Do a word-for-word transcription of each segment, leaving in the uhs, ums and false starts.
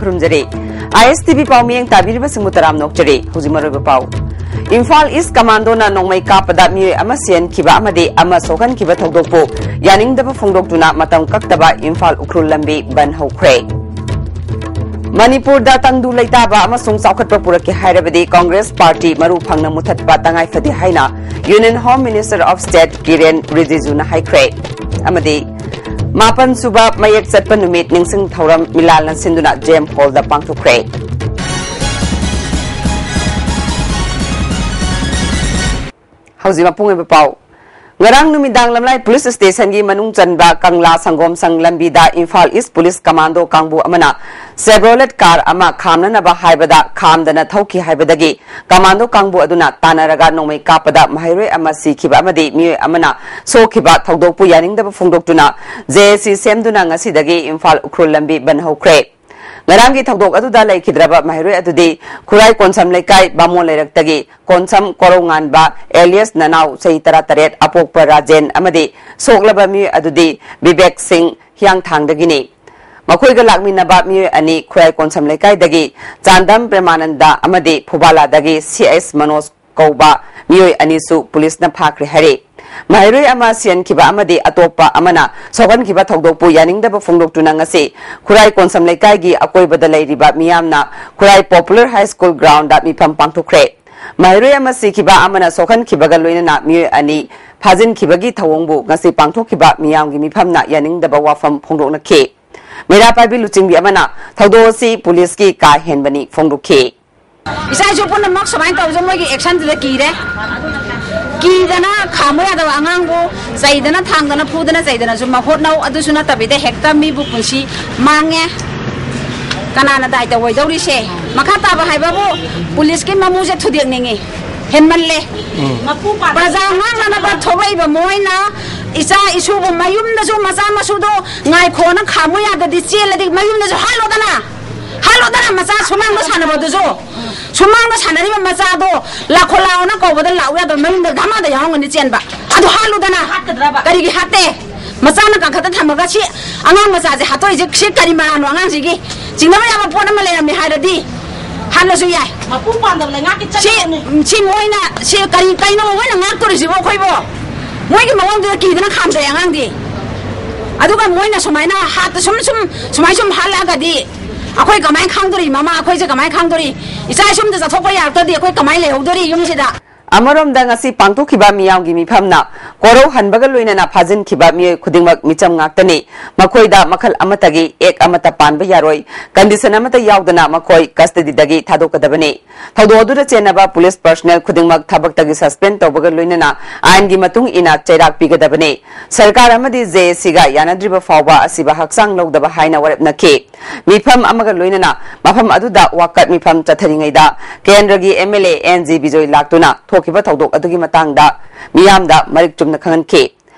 ꯈꯨꯔꯨꯝꯖꯔꯤ꯫ ꯑꯥꯏ ꯑꯦꯁ T V ꯄꯥꯎ ꯃꯤꯠꯌꯦꯡ ꯇꯥꯕꯤꯔꯤꯕꯁꯤꯡꯕꯨ ꯇꯔꯥꯝꯅ ꯑꯣꯛꯆꯔꯤ꯫ ꯍꯧꯖꯤꯛ ꯃꯔꯨꯑꯣꯏꯕ ꯄꯥꯎ꯫ ꯏꯝꯐꯥꯜ ꯏꯁ ꯀꯃꯥꯟꯗꯣꯅ ꯅꯣꯡꯃꯩ ꯀꯥꯞꯄꯗ ꯃꯤꯑꯣꯏ ꯑꯃ ꯁꯤꯍꯟꯈꯤꯕ ꯑꯃꯗꯤ ꯑꯃ ꯁꯣꯛꯍꯟꯈꯤꯕ ꯊꯧꯗꯣꯛꯄꯨ ꯌꯥꯅꯤꯡꯗꯕ ꯐꯣꯡꯗꯣꯛꯇꯨꯅ ꯃꯇꯝ ꯀꯛꯇꯕ ꯏꯝꯐꯥꯜ ꯎꯈ꯭ꯔꯨꯜ ꯂꯝꯕꯤ ꯕꯟ ꯍꯧꯈ꯭ꯔꯦ꯫ ꯃꯅꯤꯄꯨꯔꯗ ꯇꯪꯗꯨ ꯂꯩꯇꯥꯕ ꯑꯃꯁꯨꯡ ꯆꯥꯎꯈꯠꯄ ꯄꯨꯔꯛꯀꯦ ꯍꯥꯏꯔꯕꯗꯤ ꯀꯣꯡꯒ꯭ꯔꯦꯁ ꯄꯥꯔꯇꯤ ꯃꯔꯨ ꯐꯪꯅ ꯃꯨꯊꯠꯄ ꯇꯉꯥꯏ ꯐꯗꯦ ꯍꯥꯏꯅ Union Home Minister of State ꯀꯤꯔꯦꯟ ꯔꯤꯖꯤꯖꯨꯅ ꯍꯥꯏꯈ꯭ꯔꯦ꯫ ꯑꯃꯗꯤ ꯃꯥꯄꯟ ꯁꯨꯕ ꯃꯌꯦꯛ ꯆꯠꯄ ꯅꯨꯃꯤꯠ ꯅꯤꯡꯁꯤꯡ ꯊꯧꯔꯝ ꯃꯤꯂꯥꯜꯅ ꯁꯤꯟꯗꯨꯅ ꯖꯦꯝ ꯍꯣꯜꯗ ꯄꯥꯡꯊꯣꯛꯈ꯭ꯔꯦ꯫ ꯍꯧꯖꯤꯛ ꯃꯄꯨꯡ ꯑꯣꯏꯕ ꯄꯥꯎ꯫ ꯉꯔꯥꯡ ꯅꯨꯃꯤꯗꯥꯡ ꯂꯝꯂꯥꯏ ꯄꯨꯂꯤꯁ ꯁ꯭ꯇꯦꯁꯟꯒꯤ ꯃꯅꯨꯡ ꯆꯟꯕ ꯀꯪꯂꯥ ꯁꯪꯒꯣꯝ ꯁꯪ ꯂꯝꯕꯤꯗ ꯏꯝꯐꯥꯜ ꯏꯁ ꯄꯨꯂꯤꯁ ꯀꯃꯥꯟꯗꯣ ꯀꯥꯡꯕꯨ ꯑꯃꯅ ꯆꯦꯕ꯭ꯔꯣꯂꯦꯠ ꯀꯥꯔ ꯑꯃ ꯈꯥꯝꯅꯅꯕ ꯍꯥꯏꯕꯗ ꯈꯥꯝꯗꯅ ꯊꯧꯈꯤ ꯍꯥꯏꯕꯗꯒꯤ ꯀꯃꯥꯟꯗꯣ ꯀꯥꯡꯕꯨ ꯑꯗꯨꯅ ꯇꯥꯟꯅꯔꯒ ꯅꯣꯡꯃꯩ ꯀꯥꯞꯄꯗ ꯃꯍꯩꯔꯣꯏ ꯑꯃ ꯁꯤꯈꯤꯕ ꯑꯃꯗꯤ ꯃꯤꯑꯣꯏ ꯑꯃꯅ ꯁꯣꯛꯈꯤꯕ ꯊꯧꯗꯣꯛꯄꯨ ꯌꯥꯅꯤꯡꯗꯕ ꯐꯣꯡꯗꯣꯛꯇꯨꯅ ꯖꯦ ꯑꯦ ꯁꯤ ꯁꯦꯝꯗꯨꯅ ꯉꯁꯤꯗꯒꯤ ꯏꯝꯐꯥꯜ ꯎꯈ꯭ꯔꯨꯜ ꯂꯝꯕꯤ ꯕꯟ ꯍꯧꯈ꯭ꯔꯦ꯫ ꯉꯔꯥꯡꯒꯤ ꯊꯧꯗꯣꯛ ꯑꯗꯨꯗ ꯂꯩꯈꯤꯗ꯭ꯔꯕ ꯃꯍꯩꯔꯣꯏ ꯑꯗꯨꯗꯤ ꯈꯨꯔꯥꯏ ꯀꯣꯟꯁꯝ ꯂꯩꯀꯥꯏ ꯕꯥꯃꯣꯟ ꯂꯩꯔꯛꯇꯒꯤ ꯀꯣꯟꯁꯝ ꯀꯣꯔꯧꯉꯥꯟꯕ ꯑꯦꯂꯤꯌꯁ ꯅꯅꯥꯎ ꯆꯍꯤ ꯇꯔꯥꯇꯔꯦꯠ, ꯑꯄꯣꯛꯄ ꯔꯥꯖꯦꯟ ꯑꯃꯗꯤ ꯁꯣꯛꯂꯕ ꯃꯤꯑꯣꯏ ꯑꯗꯨꯗꯤ ꯕꯤꯕꯦꯛ ꯁꯤꯡ ꯍꯤꯌꯥꯡꯊꯥꯡꯗꯒꯤꯅꯤ꯫ ꯃꯈꯣꯏꯒ ꯂꯥꯛꯃꯤꯟꯅꯕ ꯃꯤꯑꯣꯏ ꯑꯅꯤ ꯈꯨꯔꯥꯏ ꯀꯣꯟꯁꯝ ꯂꯩꯀꯥꯏꯗꯒꯤ ꯆꯥꯟꯗꯝ ꯄ꯭ꯔꯦꯃꯥꯅꯟꯗ ꯑꯃꯗꯤ ꯐꯨꯕꯥꯂꯥꯗꯒꯤ ꯁꯤ ꯑꯦꯁ ꯃꯅꯣꯖ ꯀꯧꯕ ꯃꯤꯑꯣꯏ ꯑꯅꯤꯁꯨ ꯄꯨꯂꯤꯁꯅ ꯐꯥꯈ꯭ꯔꯦ ꯍꯥꯏꯔꯤ꯫ ꯃꯍꯩꯔꯣꯏ ꯑꯃ ꯁꯤꯍꯟꯈꯤꯕ ꯑꯃꯗꯤ ꯑꯇꯣꯞꯄ ꯑꯃꯅ ꯁꯣꯛꯍꯟꯈꯤꯕ ꯊꯧꯗꯣꯛꯄꯨ ꯌꯥꯅꯤꯡꯗꯕ ꯐꯣꯡꯗꯣꯛꯇꯨꯅ ꯉꯁꯤ ꯈꯨꯔꯥꯏ ꯀꯣꯟꯁꯝ ꯂꯩꯀꯥꯏꯒꯤ ꯑꯀꯣꯏꯕꯗ ꯂꯩꯔꯤꯕ ꯃꯤꯌꯥꯝꯅ ꯈꯨꯔꯥꯏ ꯄꯣꯄꯨꯂꯔ ꯍꯥꯏ ꯁ꯭ꯀꯨꯜ ꯒ꯭ꯔꯥꯎꯟꯗ ꯃꯤꯐꯝ ꯄꯥꯡꯊꯣꯛꯈ꯭ꯔꯦ꯫ ꯃꯍꯩꯔꯣꯏ ꯑꯃ ꯁꯤꯈꯤꯕ ꯑꯃꯅ ꯁꯣꯛꯍꯟꯈꯤꯕꯒ ꯂꯣꯏꯅꯅ ꯃꯤꯑꯣꯏ ꯑꯅꯤ ꯐꯥꯖꯤꯟꯈꯤꯕꯒꯤ ꯊꯧꯑꯣꯡꯕꯨ ꯉꯁꯤ ꯄꯥꯡꯊꯣꯛꯈꯤꯕ ꯃꯤꯌꯥꯝꯒꯤ ꯃꯤꯐꯝꯅ ꯌꯥꯅꯤꯡꯗꯕ ꯋꯥꯐꯝ ꯐꯣꯡꯗꯣꯛꯅꯈꯤ꯫ ꯃꯩꯔꯥ ꯄꯥꯏꯕꯤ ꯂꯨꯆꯤꯡꯕꯤ ꯑꯃꯅ ꯊꯧꯗꯣꯛ ꯑꯁꯤ ꯄꯨꯂꯤꯁꯀꯤ ꯀꯥ ꯍꯦꯟꯕꯅꯤ ꯐꯣꯡꯗꯣꯛꯈꯤ꯫ ꯏꯆꯥ ꯏꯁꯨ ꯄꯨꯝꯅꯃꯛ ꯁꯨꯃꯥꯏꯅ ꯇꯧꯕꯁꯦ ꯃꯣꯏꯒꯤ ꯑꯦꯛꯁꯟꯗꯨꯗ ꯀꯤꯔꯦ꯫ ꯀꯤꯗꯅ ꯈꯥꯝꯕ ꯌꯥꯗꯕ ꯑꯉꯥꯡꯕꯨ ꯆꯩꯗꯅ, ꯊꯥꯡꯗꯅ, ꯐꯨꯗꯅ, ꯆꯩꯗꯅꯁꯨ ꯃꯍꯨꯠꯅꯧ꯫ ꯑꯗꯨꯁꯨ ꯅꯠꯇꯕꯤꯗ ꯍꯦꯛꯇ ꯃꯤꯕꯨ ꯄꯨꯟꯁꯤ ꯃꯥꯡꯉꯦ꯫ ꯀꯅꯥꯅ ꯗꯥꯏꯇ ꯑꯣꯏꯗꯧꯔꯤꯁꯦ? ꯃꯈꯥ ꯇꯥꯕ ꯍꯥꯏꯕꯕꯨ ꯄꯨꯂꯤꯁꯀꯤ ꯃꯃꯨꯁꯦ ꯊꯨꯗꯦꯛꯅꯤꯡꯉꯤ꯫ ꯍꯦꯟꯃꯜꯂꯦ꯫ ꯄ꯭ꯔꯖꯥ ꯉꯥꯛꯅꯅꯕ ꯊꯣꯛꯂꯛꯏꯕ ꯃꯣꯏꯅ ꯏꯆꯥ ꯏꯁꯨꯕꯨ ꯃꯌꯨꯝꯗꯁꯨ ꯃꯆꯥ ꯃꯁꯨꯗꯣ ꯉꯥꯏꯈꯣꯅ ꯈꯥꯝꯃꯨ ꯌꯥꯗꯗꯤ ꯆꯦꯜꯂꯗꯤ ꯃꯌꯨꯝꯗꯁꯨ ꯍꯥꯠꯂꯣꯗꯅ꯫ ꯍꯥꯠꯂꯣꯗꯅ ꯃꯆꯥ ꯁꯨꯃꯥꯡꯗ ꯁꯥꯟꯅꯕꯗꯨꯁꯨ꯫ ꯁꯨꯃꯥꯡꯗ ꯁꯥꯟꯅꯔꯤꯕ ꯃꯆꯥꯗꯣ ꯂꯥꯛꯈꯣ ꯂꯥꯛꯑꯣꯅ ꯀꯧꯕꯗ ꯂꯥꯛꯎ ꯌꯥꯗꯕ ꯃꯌꯨꯝꯗ ꯙꯃꯥꯗ ꯌꯥꯎꯔꯝꯒꯅꯤ ꯆꯦꯟꯕ꯫ ꯑꯗꯨ ꯍꯥꯠꯂꯨꯗꯅ꯫ ꯍꯥꯠꯀꯗ꯭ꯔꯕ? ꯀꯔꯤꯒꯤ ꯍꯥꯠꯇꯦ? ꯃꯆꯥꯅ ꯀꯥꯈꯠꯇ ꯊꯝꯃꯒ ꯁꯤ ꯑꯉꯥꯡ ꯃꯆꯥꯁꯦ ꯍꯥꯠꯇꯣꯛꯏꯁꯦ ꯁꯤ ꯀꯔꯤ ꯃꯔꯥꯜꯅꯣ? ꯑꯉꯥꯡꯁꯤꯒꯤ ꯆꯤꯡꯅꯕ ꯌꯥꯕ ꯄꯣꯠ ꯑꯃ ꯂꯩꯔꯝꯃꯦ ꯍꯥꯏꯔꯗꯤ ꯍꯜꯂꯁꯨ ꯌꯥꯏ꯫ ꯃꯄꯨ ꯄꯥꯟꯗꯕ ꯂꯩꯉꯥꯛꯀꯤ ꯁꯤ ꯆꯠꯅꯕꯅꯤ꯫ ꯁꯤ ꯃꯣꯏꯅ ꯁꯤ ꯀꯔꯤ ꯀꯩꯅꯣ ꯃꯣꯏꯅ ꯉꯥꯛꯇꯣꯔꯤꯁꯤꯕꯣ ꯑꯩꯈꯣꯏꯕꯣ? ꯃꯣꯏꯒꯤ ꯃꯑꯣꯡꯗꯨꯗ ꯀꯤꯗꯅ ꯈꯥꯝꯖꯩ ꯑꯉꯥꯡꯗꯤ꯫ ꯑꯗꯨꯒ ꯃꯣꯏꯅ ꯁꯨꯃꯥꯏꯅ ꯍꯥꯠꯇ ꯁꯨꯝ ꯁꯨꯝ ꯁꯨꯃꯥꯏ ꯁꯨꯝ ꯍꯥꯠꯂꯛꯑꯒꯗꯤ ꯑꯩꯈꯣꯏ ꯀꯃꯥꯏꯅ ꯈꯥꯡꯗꯣꯔꯤ? ꯃꯃꯥ ꯑꯩꯈꯣꯏꯁꯦ ꯀꯃꯥꯏꯅ ꯈꯥꯡꯗꯣꯔꯤ? ꯏꯆꯥ ꯏꯁꯨ ꯑꯝꯇ ꯆꯠꯊꯣꯛꯄ ꯌꯥꯔꯛꯇ꯭ꯔꯗꯤ ꯑꯩꯈꯣꯏ ꯀꯃꯥꯏꯅ ꯂꯩꯍꯧꯗꯣꯔꯤ ꯌꯨꯝꯁꯤꯗ? ꯑꯃꯔꯣꯝꯗ ꯉꯁꯤ ꯄꯥꯡꯊꯣꯛꯈꯤꯕ ꯃꯤꯌꯥꯝꯒꯤ ꯃꯤꯐꯝꯅ ꯀꯣꯔꯧ ꯍꯟꯕꯒ ꯂꯣꯏꯅꯅ ꯐꯥꯖꯤꯟꯈꯤꯕ ꯃꯤꯑꯣꯏ ꯈꯨꯗꯤꯡꯃꯛ ꯃꯤꯆꯝ ꯉꯥꯛꯇꯅꯤ꯫ ꯃꯈꯣꯏꯗ ꯃꯈꯜ ꯑꯃꯠꯇꯒꯤ ꯑꯦꯛ ꯑꯃꯠꯇ ꯄꯥꯟꯕ ꯌꯥꯔꯣꯏ꯫ ꯀꯟꯗꯤꯁꯟ ꯑꯃꯠꯇ ꯌꯥꯎꯗꯅ ꯃꯈꯣꯏ ꯀꯁꯇꯗꯤꯗꯒꯤ ꯊꯥꯗꯣꯛꯀꯗꯕꯅꯤ꯫ ꯊꯧꯗꯣꯛ ꯑꯗꯨꯗ ꯆꯦꯟꯅꯕ ꯄꯨꯂꯤꯁ ꯄꯔꯁꯅꯦꯜ ꯈꯨꯗꯤꯡꯃꯛ ꯊꯕꯛꯇꯒꯤ ꯁꯁꯄꯦꯟ ꯇꯧꯕꯒ ꯂꯣꯏꯅꯅ ꯑꯥꯏꯟꯒꯤ ꯃꯇꯨꯡ ꯏꯟꯅ ꯆꯩꯔꯥꯛ ꯄꯤꯒꯗꯕꯅꯤ꯫ ꯁꯔꯀꯥꯔ ꯑꯃꯗꯤ ꯖꯦ ꯑꯦ ꯁꯤꯒ ꯌꯥꯅꯗ꯭ꯔꯤꯕ ꯐꯥꯎꯕ ꯑꯁꯤꯕ ꯍꯛꯆꯥꯡ ꯂꯧꯗꯕ ꯍꯥꯏꯅ ꯋꯥꯔꯦꯞꯅꯈꯤ꯫ ꯃꯤꯐꯝ ꯑꯃꯒ ꯂꯣꯏꯅꯅ ꯃꯐꯝ ꯑꯗꯨꯗ ꯋꯥꯀꯠ ꯃꯤꯐꯝ ꯆꯠꯊꯔꯤꯉꯩꯗ ꯀꯦꯟꯗ꯭ꯔꯒꯤ M L A N G Bijoy ꯂꯥꯛꯇꯨꯅ ꯊꯣꯛꯈꯤꯕ ꯊꯧꯗꯣꯛ ꯑꯗꯨꯒꯤ ꯃꯇꯥꯡꯗ ꯃꯤꯌꯥꯝꯗ ꯃꯔꯤꯛ ꯆꯨꯝꯅ ꯈꯪꯍꯟꯈꯤ꯫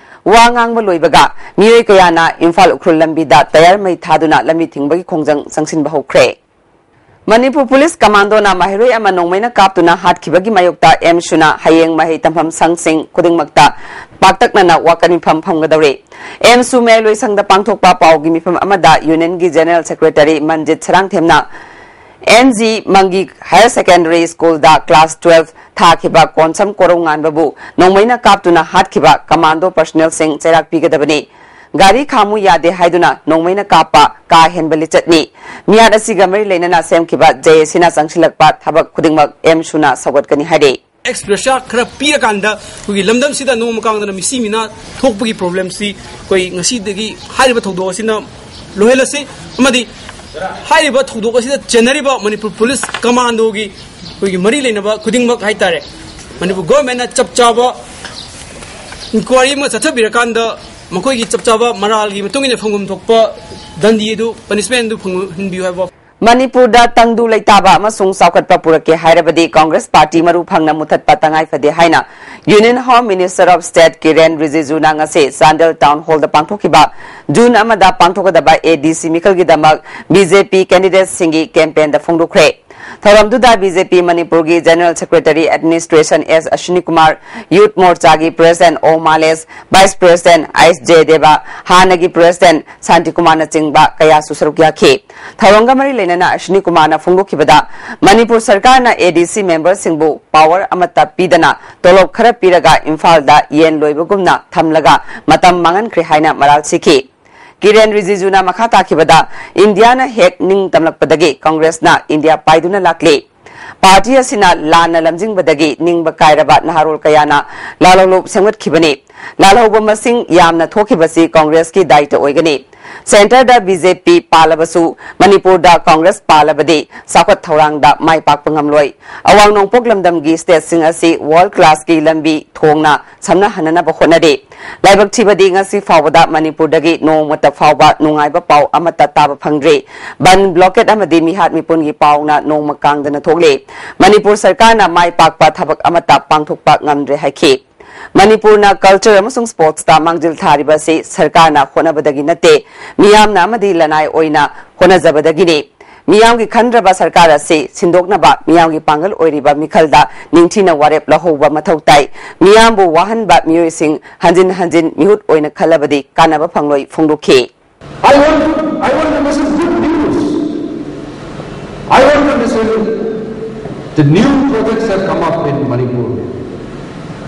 ꯋꯥ ꯉꯥꯡꯕ ꯂꯣꯏꯕꯒ ꯃꯤꯑꯣꯏ ꯀꯌꯥꯅ ꯏꯝꯐꯥꯜ ꯎꯈ꯭ꯔꯨꯜ ꯂꯝꯕꯤꯗ ꯇꯌꯥꯔ ꯃꯩ ꯊꯥꯗꯨꯅ ꯂꯝꯕꯤ ꯊꯤꯡꯕꯒꯤ ꯈꯣꯡꯖꯪ ꯆꯪꯁꯤꯟꯕ ꯍꯧꯈ꯭ꯔꯦ꯫ ꯃꯅꯤꯄꯨꯔ ꯄꯨꯂꯤꯁ ꯀꯃꯥꯟꯗꯣꯅ ꯃꯍꯩꯔꯣꯏ ꯑꯃ ꯅꯣꯡꯃꯩꯅ ꯀꯥꯞꯇꯨꯅ ꯍꯥꯠꯈꯤꯕꯒꯤ ꯃꯥꯌꯣꯛꯇ ꯑꯦꯝꯁꯨꯅ ꯍꯌꯦꯡ ꯃꯍꯩ ꯇꯝꯐꯝ ꯁꯪꯁꯤꯡ ꯈꯨꯗꯤꯡꯃꯛꯇ ꯄꯥꯛꯇꯛꯅꯅ ꯋꯥꯀꯠ ꯃꯤꯐꯝ ꯐꯝꯒꯗꯧꯔꯤ꯫ ꯑꯦꯝꯁꯨ ꯃꯌꯥꯏꯂꯣꯏ ꯁꯪꯗ ꯄꯥꯡꯊꯣꯛꯄ ꯄꯥꯎꯒꯤ ꯃꯤꯐꯝ ꯑꯃꯗ ꯌꯨꯅꯤꯌꯟꯒꯤ ꯖꯦꯅꯔꯦꯜ ꯁꯦꯀ꯭ꯔꯦꯇꯔꯤ ꯃꯟꯖꯤꯠ ꯁꯔꯥꯡꯊꯦꯝꯅ ꯑꯦꯟ ꯖꯤ ꯃꯪꯒꯤ ꯍꯥꯌꯔ ꯁꯦꯀꯦꯟꯗꯔꯤ ꯁ꯭ꯀꯨꯜꯗ ꯀ꯭ꯂꯥꯁ ꯇꯨꯋꯦꯜꯐ ꯊꯥꯈꯤꯕ ꯀꯣꯟꯁꯝ ꯀꯣꯔꯧ ꯉꯥꯟꯕꯕꯨ ꯅꯣꯡꯃꯩꯅ ꯀꯥꯞꯇꯨꯅ ꯍꯥꯠꯈꯤꯕ ꯀꯃꯥꯟꯗꯣ ꯄꯔꯁꯅꯦꯜꯁꯤꯡ ꯆꯩꯔꯥꯛ ꯄꯤꯒꯗꯕꯅꯤ꯫ ꯒꯥꯔꯤ ꯈꯥꯝꯃꯨ ꯌꯥꯗꯦ ꯍꯥꯏꯗꯨꯅ ꯅꯣꯡꯃꯩꯅ ꯀꯥꯞꯄ ꯀꯥ ꯍꯦꯟꯕ ꯂꯤꯆꯠꯅꯤ꯫ ꯃꯤꯍꯥꯠ ꯑꯁꯤꯒ ꯃꯔꯤ ꯂꯩꯅꯅ ꯁꯦꯝꯈꯤꯕ ꯖꯦ ꯑꯦ ꯁꯤꯅ ꯆꯪꯁꯤꯜꯂꯛꯄ ꯊꯕꯛ ꯈꯨꯗꯤꯡꯃꯛ ꯑꯦꯝꯁꯨꯅ ꯁꯧꯒꯠꯀꯅꯤ ꯍꯥꯏꯔꯤ꯫ ꯑꯦꯛꯁꯄ꯭ꯔꯦꯁ ꯈꯔ ꯄꯤꯔꯀꯥꯟꯗ ꯑꯩꯈꯣꯏꯒꯤ ꯂꯝꯗꯝꯁꯤꯗ ꯅꯣꯡꯃ ꯀꯥꯡꯗꯅ ꯃꯤꯁꯤ ꯃꯤꯅꯥ ꯊꯣꯛꯄꯒꯤ ꯄ꯭ꯔꯣꯕ꯭ꯂꯦꯝꯁꯤ ꯑꯩꯈꯣꯏ ꯉꯁꯤꯗꯒꯤ ꯍꯥꯏꯔꯤꯕ ꯊꯧꯗꯣꯛ ꯑꯁꯤꯅ ꯂꯣꯏꯍꯜꯂꯁꯤ ꯑꯃꯗꯤ ꯍꯥꯏꯔꯤꯕ ꯊꯧꯗꯣꯛ ꯑꯁꯤꯗ ꯆꯦꯟꯅꯔꯤꯕ ꯃꯅꯤꯄꯨꯔ ꯄꯨꯂꯤꯁ ꯀꯃꯥꯟꯗꯣꯒꯤ ꯑꯩꯈꯣꯏꯒꯤ ꯃꯔꯤ ꯂꯩꯅꯕ ꯈꯨꯗꯤꯡꯃꯛ ꯍꯥꯏꯇꯥꯔꯦ ꯃꯅꯤꯄꯨꯔ ꯒꯣꯔꯃꯦꯟꯅ ꯆꯞ ꯆꯥꯕ ꯏꯟꯀ꯭ꯋꯥꯏꯔꯤ ꯑꯃ ꯆꯠꯊꯕꯤꯔꯀꯥꯟꯗ ꯃꯈꯣꯏꯒꯤ ꯆꯞ ꯆꯥꯕ ꯃꯔꯥꯜꯒꯤ ꯃꯇꯨꯡ ꯏꯟꯅ ꯐꯪꯐꯝ ꯊꯣꯛꯄ ꯗꯟꯗꯤ ꯑꯗꯨ ꯄꯅꯤꯁꯃꯦꯟ ꯑꯗꯨ ꯐꯪꯍꯟꯕꯤꯌꯨ ꯍꯥꯏꯕ ꯋꯥꯐꯝ꯫ ꯃꯅꯤꯄꯨꯔꯗ ꯇꯪꯗꯨ ꯂꯩꯇꯥꯕ ꯑꯃꯁꯨꯡ ꯆꯥꯎꯈꯠꯄ ꯄꯨꯔꯛꯀꯦ ꯍꯥꯏꯔꯕꯗꯤ ꯀꯪꯒ꯭ꯔꯦꯁ ꯄꯥꯔꯇꯤ ꯃꯔꯨ ꯐꯪꯅ ꯃꯨꯊꯠꯄ ꯇꯉꯥꯏ ꯐꯗꯦ ꯍꯥꯏꯅ Union Home Minister of State ꯀꯤꯔꯦꯟ ꯔꯤꯖꯤꯖꯨꯅ ꯉꯁꯤ ꯆꯥꯟꯗꯦꯜ ꯇꯥꯎꯟ ꯍꯣꯜꯗ ꯄꯥꯡꯊꯣꯛꯈꯤꯕ ꯖꯨꯟ ꯑꯃꯗ ꯄꯥꯡꯊꯣꯛꯀꯗꯕ ꯑꯦ ꯗꯤ ꯁꯤ ꯃꯤꯈꯜꯒꯤꯗꯃꯛ ꯕꯤ ꯖꯦ ꯄꯤ ꯀꯦꯟꯗꯤꯗꯦꯠꯁꯤꯡꯒꯤ ꯀꯦꯝꯄꯦꯟꯗ ꯐꯣꯡꯗꯣꯛꯈ꯭ꯔꯦ꯫ ꯊꯧꯔꯝꯗꯨꯗ ꯕꯤ ꯖꯦ ꯄꯤ ꯃꯅꯤꯄꯨꯔꯒꯤ General Secretary Administration ꯑꯦꯁ ꯑꯁ꯭ꯋꯤꯅꯤ ꯀꯨꯃꯥꯔ, Youth Morchaꯒꯤ President ꯑꯣ ꯃꯥꯂꯦꯁ, Vice President ꯑꯩꯆ ꯖꯦ ꯗꯦꯕ, ꯍꯥꯟꯅꯒꯤ President ꯁꯥꯟꯇꯤ ꯀꯨꯃꯥꯔꯅꯆꯤꯡꯕ ꯀꯌꯥꯁꯨ ꯁꯔꯨꯛ ꯌꯥꯈꯤ꯫ ꯊꯧꯔꯝꯒ ꯃꯔꯤ ꯂꯩꯅꯅ ꯑꯁ꯭ꯋꯤꯅꯤ ꯀꯨꯃꯥꯔꯅ ꯐꯣꯡꯗꯣꯛꯈꯤꯕꯗ, ꯃꯅꯤꯄꯨꯔ ꯁꯔꯀꯥꯔꯅ ꯑꯦ ꯗꯤ ꯁꯤ memberꯁꯤꯡꯕꯨ power ꯑꯃꯠꯇ ꯄꯤꯗꯅ ꯇꯣꯂꯣꯞ ꯈꯔ ꯄꯤꯔꯒ ꯏꯝꯐꯥꯜꯗ ꯌꯦꯟ ꯂꯣꯏꯕꯒꯨꯝꯅ ꯊꯝꯂꯒ ꯃꯇꯝ ꯃꯥꯡꯍꯟꯈ꯭ꯔꯦ ꯍꯥꯏꯅ ꯃꯔꯥꯜ ꯁꯤꯈꯤ꯫ ꯀꯤꯔꯦꯟ ꯔꯤꯖꯤꯖꯨꯅ ꯃꯈꯥ ꯇꯥꯈꯤꯕꯗ, ꯏꯟꯗꯤꯌꯥꯅ ꯍꯦꯛ ꯅꯤꯡ ꯇꯝꯂꯛꯄꯗꯒꯤ ꯀꯪꯒ꯭ꯔꯦꯁꯅ ꯏꯟꯗꯤꯌꯥ ꯄꯥꯏꯗꯨꯅ ꯂꯥꯛꯂꯤ꯫ ꯄꯥꯔꯇꯤ ꯑꯁꯤꯅ ꯂꯥꯟꯅ ꯂꯝꯖꯤꯡꯕꯗꯒꯤ ꯅꯤꯡꯕ ꯀꯥꯏꯔꯕ ꯅꯍꯥꯔꯣꯜ ꯀꯌꯥꯅ ꯂꯥꯜꯍꯧꯂꯨꯞ ꯁꯦꯝꯒꯠꯈꯤꯕꯅꯤ꯫ ꯂꯥꯜꯍꯧꯕ ꯃꯁꯤꯡ ꯌꯥꯝꯅ ꯊꯣꯛꯈꯤꯕꯁꯤ ꯀꯪꯒ꯭ꯔꯦꯁꯀꯤ ꯗꯥꯏꯇ ꯑꯣꯏꯒꯅꯤ꯫ ꯁꯦꯟꯇꯔꯗ ꯕꯤ ꯖꯦ ꯄꯤ ꯄꯥꯜꯂꯕꯁꯨ ꯃꯅꯤꯄꯨꯔꯗ ꯀꯪꯒ꯭ꯔꯦꯁ ꯄꯥꯜꯂꯕꯗꯤ ꯆꯥꯎꯈꯠ ꯊꯧꯔꯥꯡꯗ ꯃꯥꯏ ꯄꯥꯛꯄ ꯉꯝꯂꯣꯏ꯫ ꯑꯋꯥꯡ ꯅꯣꯡꯄꯣꯛ ꯂꯝꯗꯝꯒꯤ stateꯁꯤꯡ ꯑꯁꯤ world classꯀꯤ ꯂꯝꯕꯤ ꯊꯣꯡꯅ ꯁꯝꯅꯍꯟꯅꯅꯕ ꯍꯣꯠꯅꯔꯤ꯫ ꯂꯥꯏꯕꯛ ꯊꯤꯕꯗꯤ ꯉꯁꯤ ꯐꯥꯎꯕꯗ ꯃꯅꯤꯄꯨꯔꯗꯒꯤ ꯅꯣꯡꯃꯇ ꯐꯥꯎꯕ ꯅꯨꯡꯉꯥꯏꯕ ꯄꯥꯎ ꯑꯃꯠꯇ ꯇꯥꯕ ꯐꯪꯗ꯭ꯔꯤ꯫ ꯕꯟ, blockade ꯑꯃꯗꯤ ꯃꯤꯍꯥꯠ ꯃꯤꯄꯨꯟꯒꯤ ꯄꯥꯎꯅ ꯅꯣꯡꯃ ꯀꯥꯡꯗꯅ ꯊꯣꯛꯂꯤ꯫ ꯃꯅꯤꯄꯨꯔ ꯁꯔꯀꯥꯔꯅ ꯃꯥꯏ ꯄꯥꯛꯄ ꯊꯕꯛ ꯑꯃꯠꯇ ꯄꯥꯡꯊꯣꯛꯄ ꯉꯝꯗ꯭ꯔꯦ ꯍꯥꯏꯈꯤ꯫ ꯃꯅꯤꯄꯨꯔꯅ culture ꯑꯃꯁꯨꯡ sportsꯇ ꯃꯥꯡꯖꯤꯜ ꯊꯥꯔꯤꯕ ꯑꯁꯤ ꯁꯔꯀꯥꯔꯅ ꯍꯣꯠꯅꯕꯗꯒꯤ ꯅꯠꯇꯦ, ꯃꯤꯌꯥꯝꯅ ꯑꯃꯗꯤ ꯂꯅꯥꯏ ꯑꯣꯏꯅ ꯍꯣꯠꯅꯖꯕꯗꯒꯤꯅꯤ꯫ ꯃꯤꯌꯥꯝꯒꯤ ꯈꯟꯗ꯭ꯔꯕ ꯁꯔꯀꯥꯔ ꯑꯁꯤ ꯁꯤꯟꯗꯣꯛꯅꯕ ꯃꯤꯌꯥꯝꯒꯤ ꯄꯥꯡꯒꯜ ꯑꯣꯏꯔꯤꯕ ꯃꯤꯈꯜꯗ ꯅꯤꯡꯊꯤꯅ ꯋꯥꯔꯦꯞ ꯂꯧꯍꯧꯕ ꯃꯊꯧ ꯇꯥꯏ꯫ ꯃꯤꯌꯥꯝꯕꯨ ꯋꯥꯍꯟꯕ ꯃꯤꯑꯣꯏꯁꯤꯡ ꯍꯟꯖꯤꯟ ꯍꯟꯖꯤꯟ ꯃꯤꯍꯨꯠ ꯑꯣꯏꯅ ꯈꯜꯂꯕꯗꯤ ꯀꯥꯟꯅꯕ ꯐꯪꯂꯣꯏ ꯐꯣꯡꯗꯣꯛꯈꯤ꯫ I want, I want to listen good news. I want to listen the new projects have come up in Manipur.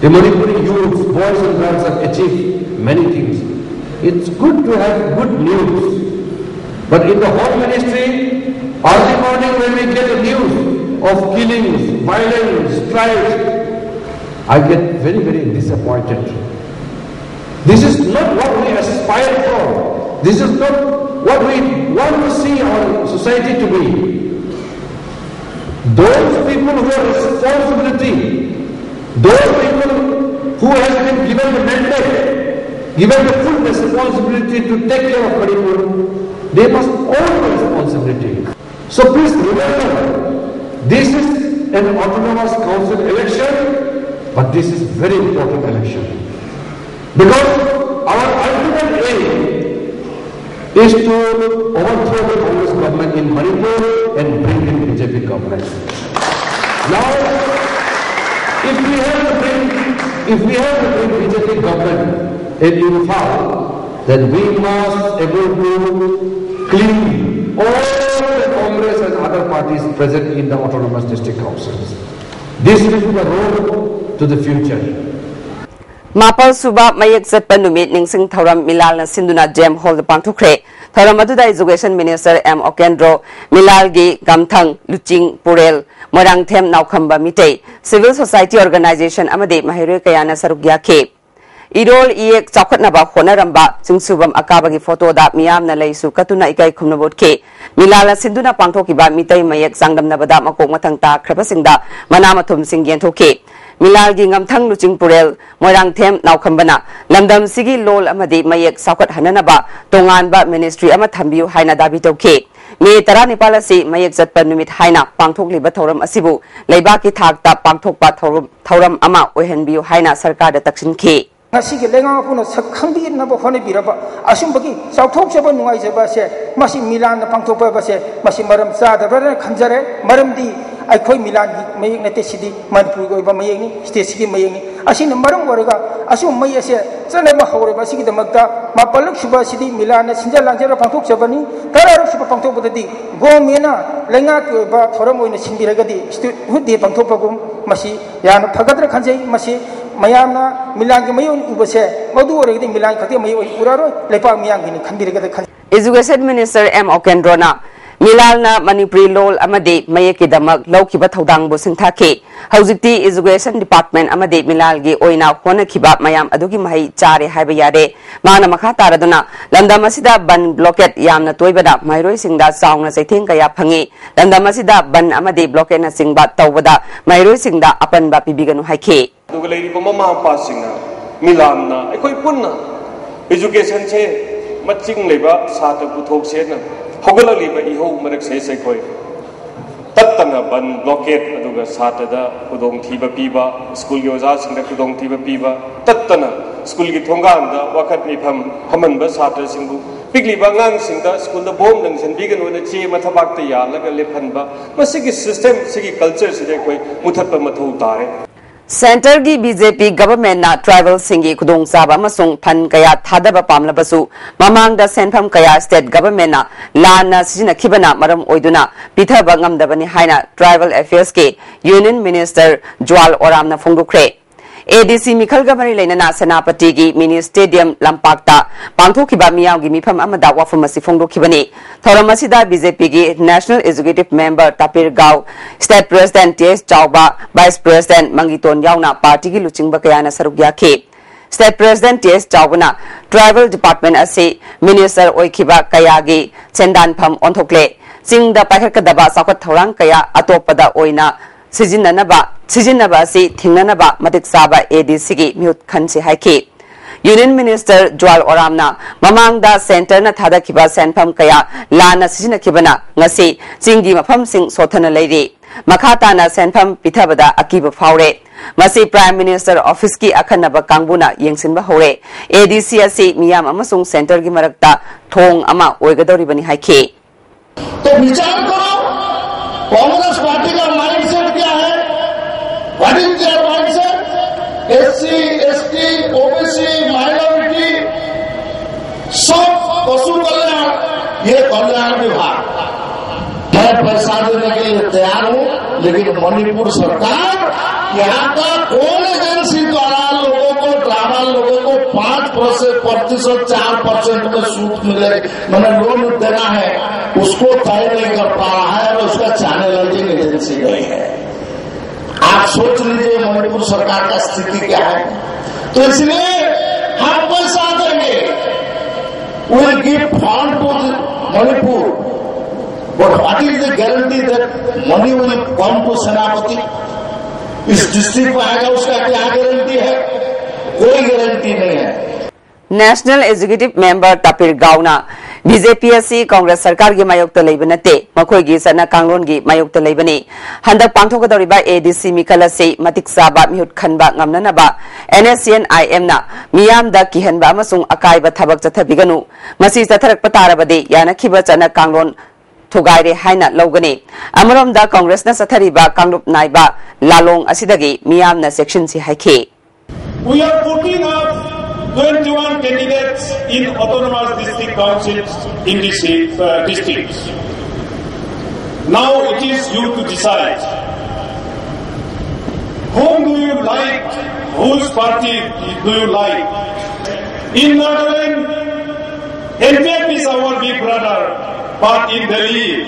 The Manipuri youths, boys and girls have achieved many things. It's good to have good news. But in the Home Ministry, early morning when we get the news of killings, violence, strikes, I get very, very disappointed. This is not what we aspire for. This is not what we want to see our society to be. Those people who are responsibility, those people who has been given the mandate, given the full responsibility to take care of Manipur, they must own the responsibility. So please remember, this is an autonomous council election, but this is very important election. Because our ultimate aim is to overthrow the Congress government in Manipur and bring in B J P government. Now, if we have to bring, if we have to bring B J P government in Imphal, then we must able to clean all the Congress and other parties present in the autonomous district councils. This will be the road to the future. ꯃꯥꯄꯜ ꯁꯨꯕ ꯃꯌꯦꯛ ꯆꯠꯄ ꯅꯨꯃꯤꯠ ꯅꯤꯡꯁꯤꯡ ꯊꯧꯔꯝ ꯃꯤꯂꯥꯜꯅ ꯁꯤꯟꯗꯨꯅ jam ꯍꯣꯜꯗ ꯄꯥꯡꯊꯣꯛꯈ꯭ꯔꯦ꯫ ꯊꯧꯔꯝ ꯑꯗꯨꯗ Education Minister M ꯑꯣꯀꯦꯟꯗ꯭ꯔꯣ, ꯃꯤꯂꯥꯜꯒꯤ ꯒꯝꯊꯪ, ꯂꯨꯆꯤꯡ, ꯄꯨꯔꯦꯜ, Moirangthem, ꯅꯥꯎꯈꯝꯕ Meitei, civil society organization ꯑꯃꯗꯤ ꯃꯍꯩꯔꯣꯏ ꯀꯌꯥꯅ ꯁꯔꯨꯛ ꯌꯥꯈꯤ꯫ ꯏꯔꯣꯜ ꯏꯌꯦꯛ ꯆꯥꯎꯈꯠꯅꯕ ꯍꯣꯠꯅꯔꯝꯕ ꯆꯤꯡꯁꯨꯕꯝ ꯑꯀꯥꯕꯒꯤ ꯐꯣꯇꯣꯗ ꯃꯤꯌꯥꯝꯅ ꯂꯩꯁꯨ ꯀꯠꯇꯨꯅ ꯏꯀꯥꯏ ꯈꯨꯝꯅꯕ ꯎꯠꯈꯤ꯫ ꯃꯤꯂꯥꯜꯅ ꯁꯤꯟꯗꯨꯅ ꯄꯥꯡꯊꯣꯛꯈꯤꯕ ꯃꯤꯇꯩ ꯃꯌꯦꯛ ꯆꯥꯡꯗꯝꯅꯕꯗ ꯃꯀꯣꯛ ꯃꯊꯪ ꯇꯥꯈ꯭ꯔꯕꯁꯤꯡꯗ ꯃꯅꯥ ꯃꯊꯨꯝꯁꯤꯡ ꯌꯦꯟꯊꯣꯛꯈꯤ꯫ ꯃꯤꯂꯥꯜꯒꯤ ꯉꯝꯊꯪ ꯂꯨꯆꯤꯡ ꯄꯨꯔꯦꯜ ꯃꯣꯏꯔꯥꯡꯊꯦꯝ ꯅꯥꯎꯈꯝꯕꯅ ꯂꯝꯗꯝꯁꯤꯒꯤ ꯂꯣꯜ ꯑꯃꯗꯤ ꯃꯌꯦꯛ ꯆꯥꯎꯈꯠꯍꯟꯅꯅꯕ ꯇꯣꯉꯥꯟꯕ ministry ꯑꯃ ꯊꯝꯕꯤꯌꯨ ꯍꯥꯏꯅ ꯗꯥꯕꯤ ꯇꯧꯈꯤ꯫ ꯃꯦ ꯇꯔꯥꯅꯤꯄꯥꯜ ꯑꯁꯤ ꯃꯌꯦꯛ ꯆꯠꯄ ꯅꯨꯃꯤꯠ ꯍꯥꯏꯅ ꯄꯥꯡꯊꯣꯛꯂꯤꯕ ꯊꯧꯔꯝ ꯑꯁꯤꯕꯨ ꯂꯩꯕꯥꯛꯀꯤ ꯊꯥꯛꯇ ꯄꯥꯡꯊꯣꯛꯄ ꯊꯧꯔꯝ, ꯊꯧꯔꯝ ꯑꯃ ꯑꯣꯏꯍꯟꯕꯤꯌꯨ ꯍꯥꯏꯅ ꯁꯔꯀꯥꯔꯗ ꯇꯛꯁꯤꯟꯈꯤ꯫ ꯉꯁꯤꯒꯤ ꯂꯩꯉꯥꯛ ꯄꯨꯝꯅ ꯁꯛ ꯈꯪꯕꯤꯅꯕ ꯍꯣꯠꯅꯕꯤꯔꯕ ꯑꯁꯨꯝꯕꯒꯤ ꯆꯥꯎꯊꯣꯛꯆꯕ ꯅꯨꯡꯉꯥꯏꯖꯕ ꯑꯁꯦ ꯃꯁꯤ ꯃꯤꯂꯥꯟꯅ ꯄꯥꯡꯊꯣꯛꯄ ꯍꯥꯏꯕꯁꯦ ꯃꯁꯤ ꯃꯔꯝ ꯆꯥꯗꯕ꯭ꯔꯅ ꯈꯟꯖꯔꯦ꯫ ꯃꯔꯝꯗꯤ ꯑꯩꯈꯣꯏ ꯃꯤꯂꯥꯟꯒꯤ ꯃꯌꯦꯛ ꯅꯠꯇꯦ, ꯁꯤꯗꯤ ꯃꯅꯤꯄꯨꯔꯒꯤ ꯑꯣꯏꯕ ꯃꯌꯦꯛꯅꯤ, stateꯁꯤꯒꯤ ꯃꯌꯦꯛꯅꯤ꯫ ꯑꯁꯤꯅ ꯃꯔꯝ ꯑꯣꯏꯔꯒ ꯑꯁꯤꯒꯨꯝꯕ ꯃꯩ ꯑꯁꯦ ꯆꯠꯅꯕ ꯍꯧꯔꯕ ꯑꯁꯤꯒꯤꯗꯃꯛꯇ ꯃꯥꯄꯜꯂꯛ ꯁꯨꯕ ꯑꯁꯤꯗꯤ ꯃꯤꯂꯥꯟꯅ ꯁꯤꯟꯖ ꯂꯥꯡꯖꯔ ꯄꯥꯡꯊꯣꯛꯆꯕꯅꯤ꯫ ꯇꯔꯥꯔꯛ ꯁꯨꯕ ꯄꯥꯡꯊꯣꯛꯄꯗꯗꯤ governmentꯅ ꯂꯩꯉꯥꯛꯀꯤ ꯑꯣꯏꯕ ꯊꯧꯔꯝ ꯑꯣꯏꯅ ꯁꯤꯟꯕꯤꯔꯒꯗꯤ Statehood Day ꯄꯥꯡꯊꯣꯛꯄꯒꯨꯝ ꯃꯁꯤ ꯌꯥꯝꯅ ꯐꯒꯗ꯭ꯔꯥ ꯈꯟꯖꯩ꯫ ꯃꯁꯤ ꯃꯌꯥꯝꯅ ꯃꯤꯂꯥꯟꯒꯤ ꯃꯌꯦꯛ ꯑꯣꯏꯅ ꯎꯕꯁꯦ ꯃꯗꯨ ꯑꯣꯏꯔꯒꯗꯤ ꯃꯤꯂꯥꯟ ꯈꯛꯇꯒꯤ ꯃꯌꯦꯛ ꯑꯣꯏꯅ ꯎꯔꯔꯣꯏ, ꯂꯩꯄꯥꯛ ꯃꯤꯌꯥꯝꯒꯤꯅꯤ ꯈꯟꯕꯤꯔꯒꯗ꯭ꯔꯥ ꯈꯟꯖꯩ꯫ Education Minister M ꯑꯣꯀꯦꯟꯗ꯭ꯔꯣꯅ ꯃꯤꯂꯥꯜꯅ ꯃꯅꯤꯄꯨꯔꯤ ꯂꯣꯜ ꯑꯃꯗꯤ ꯃꯌꯦꯛꯀꯤꯗꯃꯛ ꯂꯧꯈꯤꯕ ꯊꯧꯗꯥꯡꯕꯨ ꯁꯤꯡꯊꯥꯈꯤ꯫ ꯍꯧꯖꯤꯛꯇꯤ Education Department ꯑꯃꯗꯤ ꯃꯤꯂꯥꯜꯒꯤ ꯑꯣꯏꯅ ꯍꯣꯠꯅꯈꯤꯕ ꯃꯌꯥꯝ ꯑꯗꯨꯒꯤ ꯃꯍꯩ ꯆꯥꯔꯦ ꯍꯥꯏꯕ ꯌꯥꯔꯦ꯫ ꯃꯍꯥꯛꯅ ꯃꯈꯥ ꯇꯥꯔꯗꯨꯅ ꯂꯝꯗꯝ ꯑꯁꯤꯗ ꯕꯟ blockade ꯌꯥꯝꯅ ꯇꯣꯏꯕꯅ ꯃꯍꯩꯔꯣꯏꯁꯤꯡꯗ ꯆꯥꯎꯅ ꯆꯩꯊꯦꯡ ꯀꯌꯥ ꯐꯪꯉꯤ꯫ ꯂꯝꯗꯝ ꯑꯁꯤꯗ ꯕꯟ ꯑꯃꯗꯤ blockadeꯅꯆꯤꯡꯕ ꯇꯧꯕꯗ ꯃꯍꯩꯔꯣꯏꯁꯤꯡꯗ ꯑꯄꯟꯕ ꯄꯤꯕꯤꯒꯅꯨ ꯍꯥꯏꯈꯤ꯫ ꯑꯗꯨꯒ ꯂꯩꯔꯤꯕ ꯃꯃꯥ ꯃꯄꯥꯁꯤꯡꯅ, ꯃꯤꯂꯥꯟꯅ ꯑꯩꯈꯣꯏ ꯄꯨꯟꯅ educationꯁꯦ ꯃꯆꯤꯡ ꯂꯩꯕ ꯁꯥꯇ꯭ꯔ ꯄꯨꯊꯣꯛꯁꯦꯅ ꯍꯧꯒꯠꯂꯛꯂꯤꯕ ꯏꯍꯧ ꯃꯔꯛꯁꯦ ꯑꯩꯈꯣꯏ ꯇꯠꯇꯅ ꯕꯟ blockade, ꯑꯗꯨꯒ ꯁꯥꯇ꯭ꯔꯗ ꯈꯨꯗꯣꯡꯊꯤꯕ ꯄꯤꯕ, ꯁ꯭ꯀꯨꯜꯒꯤ ꯑꯣꯖꯥꯁꯤꯡꯗ ꯈꯨꯗꯣꯡꯊꯤꯕ ꯄꯤꯕ, ꯇꯠꯇꯅ ꯁ꯭ꯀꯨꯜꯒꯤ ꯊꯣꯡꯒꯥꯟꯗ ꯋꯥꯀꯠ ꯃꯤꯐꯝ ꯐꯝꯍꯟꯕ ꯁꯥꯇ꯭ꯔꯁꯤꯡꯕꯨ ꯄꯤꯛꯂꯤꯕ ꯑꯉꯥꯡꯁꯤꯡꯗ ꯁ꯭ꯀꯨꯜꯗ ꯕꯣꯝ ꯂꯪꯁꯤꯟꯕꯤꯒꯅꯨꯅ ꯆꯦ ꯃꯊꯕꯥꯛꯇ ꯌꯥꯜꯂꯒ ꯂꯦꯞꯍꯟꯕ, ꯃꯁꯤꯒꯤ system ꯁꯤꯒꯤ culture ꯁꯤꯗꯤ ꯑꯩꯈꯣꯏ ꯃꯨꯊꯠꯄ ꯃꯊꯧ ꯇꯥꯔꯦ꯫ Centre ꯒꯤ B J P government ꯅ tribal ꯁꯤꯡꯒꯤ ꯈꯨꯗꯣꯡꯆꯥꯕ ꯑꯃꯁꯨꯡ fund ꯀꯌꯥ ꯊꯥꯗꯕ ꯄꯥꯝꯂꯕꯁꯨ, ꯃꯃꯥꯡꯗ ꯁꯦꯟꯐꯝ ꯀꯌꯥ state government ꯅ ꯂꯥꯟꯅ ꯁꯤꯖꯤꯟꯅꯈꯤꯕꯅ ꯃꯔꯝ ꯑꯣꯏꯗꯨꯅ ꯄꯤꯊꯕ ꯉꯝꯗꯕꯅꯤ ꯍꯥꯏꯅ Tribal Affairs ꯀꯤ Union Minister ꯖ꯭ꯋꯥꯜ ꯑꯣꯔꯥꯝꯅ ꯐꯣꯡꯗꯣꯛꯈ꯭ꯔꯦ꯫ A D C ꯃꯤꯈꯜꯒ ꯃꯔꯤ ꯂꯩꯅꯅ ꯁꯦꯅꯥꯄꯇꯤꯒꯤ mini stadium ꯂꯝꯄꯥꯛꯇ ꯄꯥꯡꯊꯣꯛꯈꯤꯕ ꯃꯤꯌꯥꯝꯒꯤ ꯃꯤꯐꯝ ꯑꯃꯗ ꯋꯥꯐꯝ ꯑꯁꯤ ꯐꯣꯡꯗꯣꯛꯈꯤꯕꯅꯤ꯫ ꯊꯧꯔꯝ ꯑꯁꯤꯗ B J P ꯒꯤ National Executive Member ꯇꯥꯄꯤꯔ Goa, State President T S ꯆꯥꯎꯕ, Vice President ꯃꯪꯒꯤꯇꯣꯟ ꯌꯥꯎꯅ party ꯒꯤ ꯂꯨꯆꯤꯡꯕ ꯀꯌꯥꯅ ꯁꯔꯨꯛ ꯌꯥꯈꯤ꯫ State President T S ꯆꯥꯎꯕꯅ tribal department ꯑꯁꯤ minister ꯑꯣꯏꯈꯤꯕ ꯀꯌꯥꯒꯤ ꯁꯦꯟꯗꯥꯟꯐꯝ ꯑꯣꯟꯊꯣꯛꯂꯦ꯫ ꯆꯤꯡꯗ ꯄꯥꯏꯈꯠꯀꯗꯕ ꯆꯥꯎꯈꯠ ꯊꯧꯔꯥꯡ ꯀꯌꯥ ꯑꯇꯣꯞꯄꯗ ꯑꯣꯏꯅ ꯁꯤꯖꯤꯟꯅꯅꯕ, ꯁꯤꯖꯤꯟꯅꯕ ꯑꯁꯤ ꯊꯤꯡꯅꯅꯕ ꯃꯇꯤꯛ ꯆꯥꯕ A D C ꯒꯤ ꯃꯤꯍꯨꯠ ꯈꯟꯁꯤ ꯍꯥꯏꯈꯤ꯫ Union Minister ꯖ꯭ꯋꯥꯜ ꯑꯣꯔꯥꯝꯅ ꯃꯃꯥꯡꯗ centre ꯅ ꯊꯥꯗꯈꯤꯕ ꯁꯦꯟꯐꯝ ꯀꯌꯥ ꯂꯥꯟꯅ ꯁꯤꯖꯤꯟꯅꯈꯤꯕꯅ ꯉꯁꯤ ꯆꯤꯡꯒꯤ ꯃꯐꯝꯁꯤꯡ ꯁꯣꯠꯊꯅ ꯂꯩꯔꯤ꯫ ꯃꯈꯥ ꯇꯥꯅ ꯁꯦꯟꯐꯝ ꯄꯤꯊꯕꯗ ꯑꯀꯤꯕ ꯐꯥꯎꯔꯦ꯫ ꯃꯁꯤ Prime Minister office ꯀꯤ ꯑꯈꯟꯅꯕ ꯀꯥꯡꯕꯨꯅ ꯌꯦꯡꯁꯤꯟꯕ ꯍꯧꯔꯦ꯫ A D C ꯑꯁꯤ ꯃꯤꯌꯥꯝ ꯑꯃꯁꯨꯡ centre ꯒꯤ ꯃꯔꯛꯇ ꯊꯣꯡ ꯑꯃ ꯑꯣꯏꯒꯗꯧꯔꯤꯕꯅꯤ ꯍꯥꯏꯈꯤ꯫ तो विचार करो, कांग्रेस पार्टी का mindset क्या है? What is their mindset? S C, S T, O B C, minority, सब पशु कल्याण, ये कल्याण विभाग। मैं पैसा देने के लिए तैयार हूं, लेकिन मणिपुर सरकार, यहाँ का कौन एजेंसी द्वारा लोगों को, ट्राइबल लोगों को पांच प्रतिशत, चार परसेंट में सूद मिले, मैंने लोन देना है, उसको तय नहीं कर पा रहा है और उसका चैनलाइजिंग एजेंसी नहीं है। आप सोच लीजिए मणिपुर सरकार का स्थिति क्या है। तो इसलिए हम पैसा देंगे, we'll give fund to Manipur, but what is the guarantee that money will come to सेनापति? इस डिस्ट्रिक्ट में आएगा, उसका क्या गारंटी है? कोई गारंटी नहीं है। National Executive Member ꯇꯥꯄꯤꯔ ꯒꯥꯎꯅ ꯕꯤ ꯖꯦ ꯄꯤ ꯑꯁꯤ ꯀꯪꯒ꯭ꯔꯦꯁ ꯁꯔꯀꯥꯔꯒꯤ ꯃꯥꯌꯣꯛꯇ ꯂꯩꯕ ꯅꯠꯇꯦ, ꯃꯈꯣꯏꯒꯤ ꯆꯠꯅ ꯀꯥꯡꯂꯣꯟꯒꯤ ꯃꯥꯌꯣꯛꯇ ꯂꯩꯕꯅꯤ꯫ ꯍꯟꯗꯛ ꯄꯥꯡꯊꯣꯛꯀꯗꯧꯔꯤꯕ ꯑꯦ ꯗꯤ ꯁꯤ ꯃꯤꯈꯜ ꯑꯁꯤ ꯃꯇꯤꯛ ꯆꯥꯕ ꯃꯤꯍꯨꯠ ꯈꯟꯕ ꯉꯝꯅꯅꯕ ꯑꯦꯟ ꯑꯦꯁ ꯁꯤ ꯑꯦꯟ ꯑꯥꯏ ꯑꯦꯝꯅ ꯃꯤꯌꯥꯝꯗ ꯀꯤꯍꯟꯕ ꯑꯃꯁꯨꯡ ꯑꯀꯥꯏꯕ ꯊꯕꯛ ꯆꯠꯊꯕꯤꯒꯅꯨ꯫ ꯃꯁꯤ ꯆꯠꯊꯔꯛꯄ ꯇꯥꯔꯕꯗꯤ ꯌꯥꯅꯈꯤꯕ ꯆꯠꯅ ꯀꯥꯡꯂꯣꯟ ꯊꯨꯒꯥꯏꯔꯦ ꯍꯥꯏꯅ ꯂꯧꯒꯅꯤ꯫ ꯑꯃꯔꯣꯝꯗ ꯀꯪꯒ꯭ꯔꯦꯁꯅ ꯆꯠꯊꯔꯤꯕ ꯀꯥꯡꯂꯨꯞ ꯅꯥꯏꯕ ꯂꯥꯂꯣꯡ ꯑꯁꯤꯗꯒꯤ ꯃꯤꯌꯥꯝꯅ ꯆꯦꯛꯁꯤꯟꯁꯤ ꯍꯥꯏꯈꯤ꯫ We are putting up twenty-one candidates in autonomous district councils in this uh, district. Now it is you to decide. Whom do you like? Whose party do you like? In Nagaland, N P F is our big brother, but in Delhi,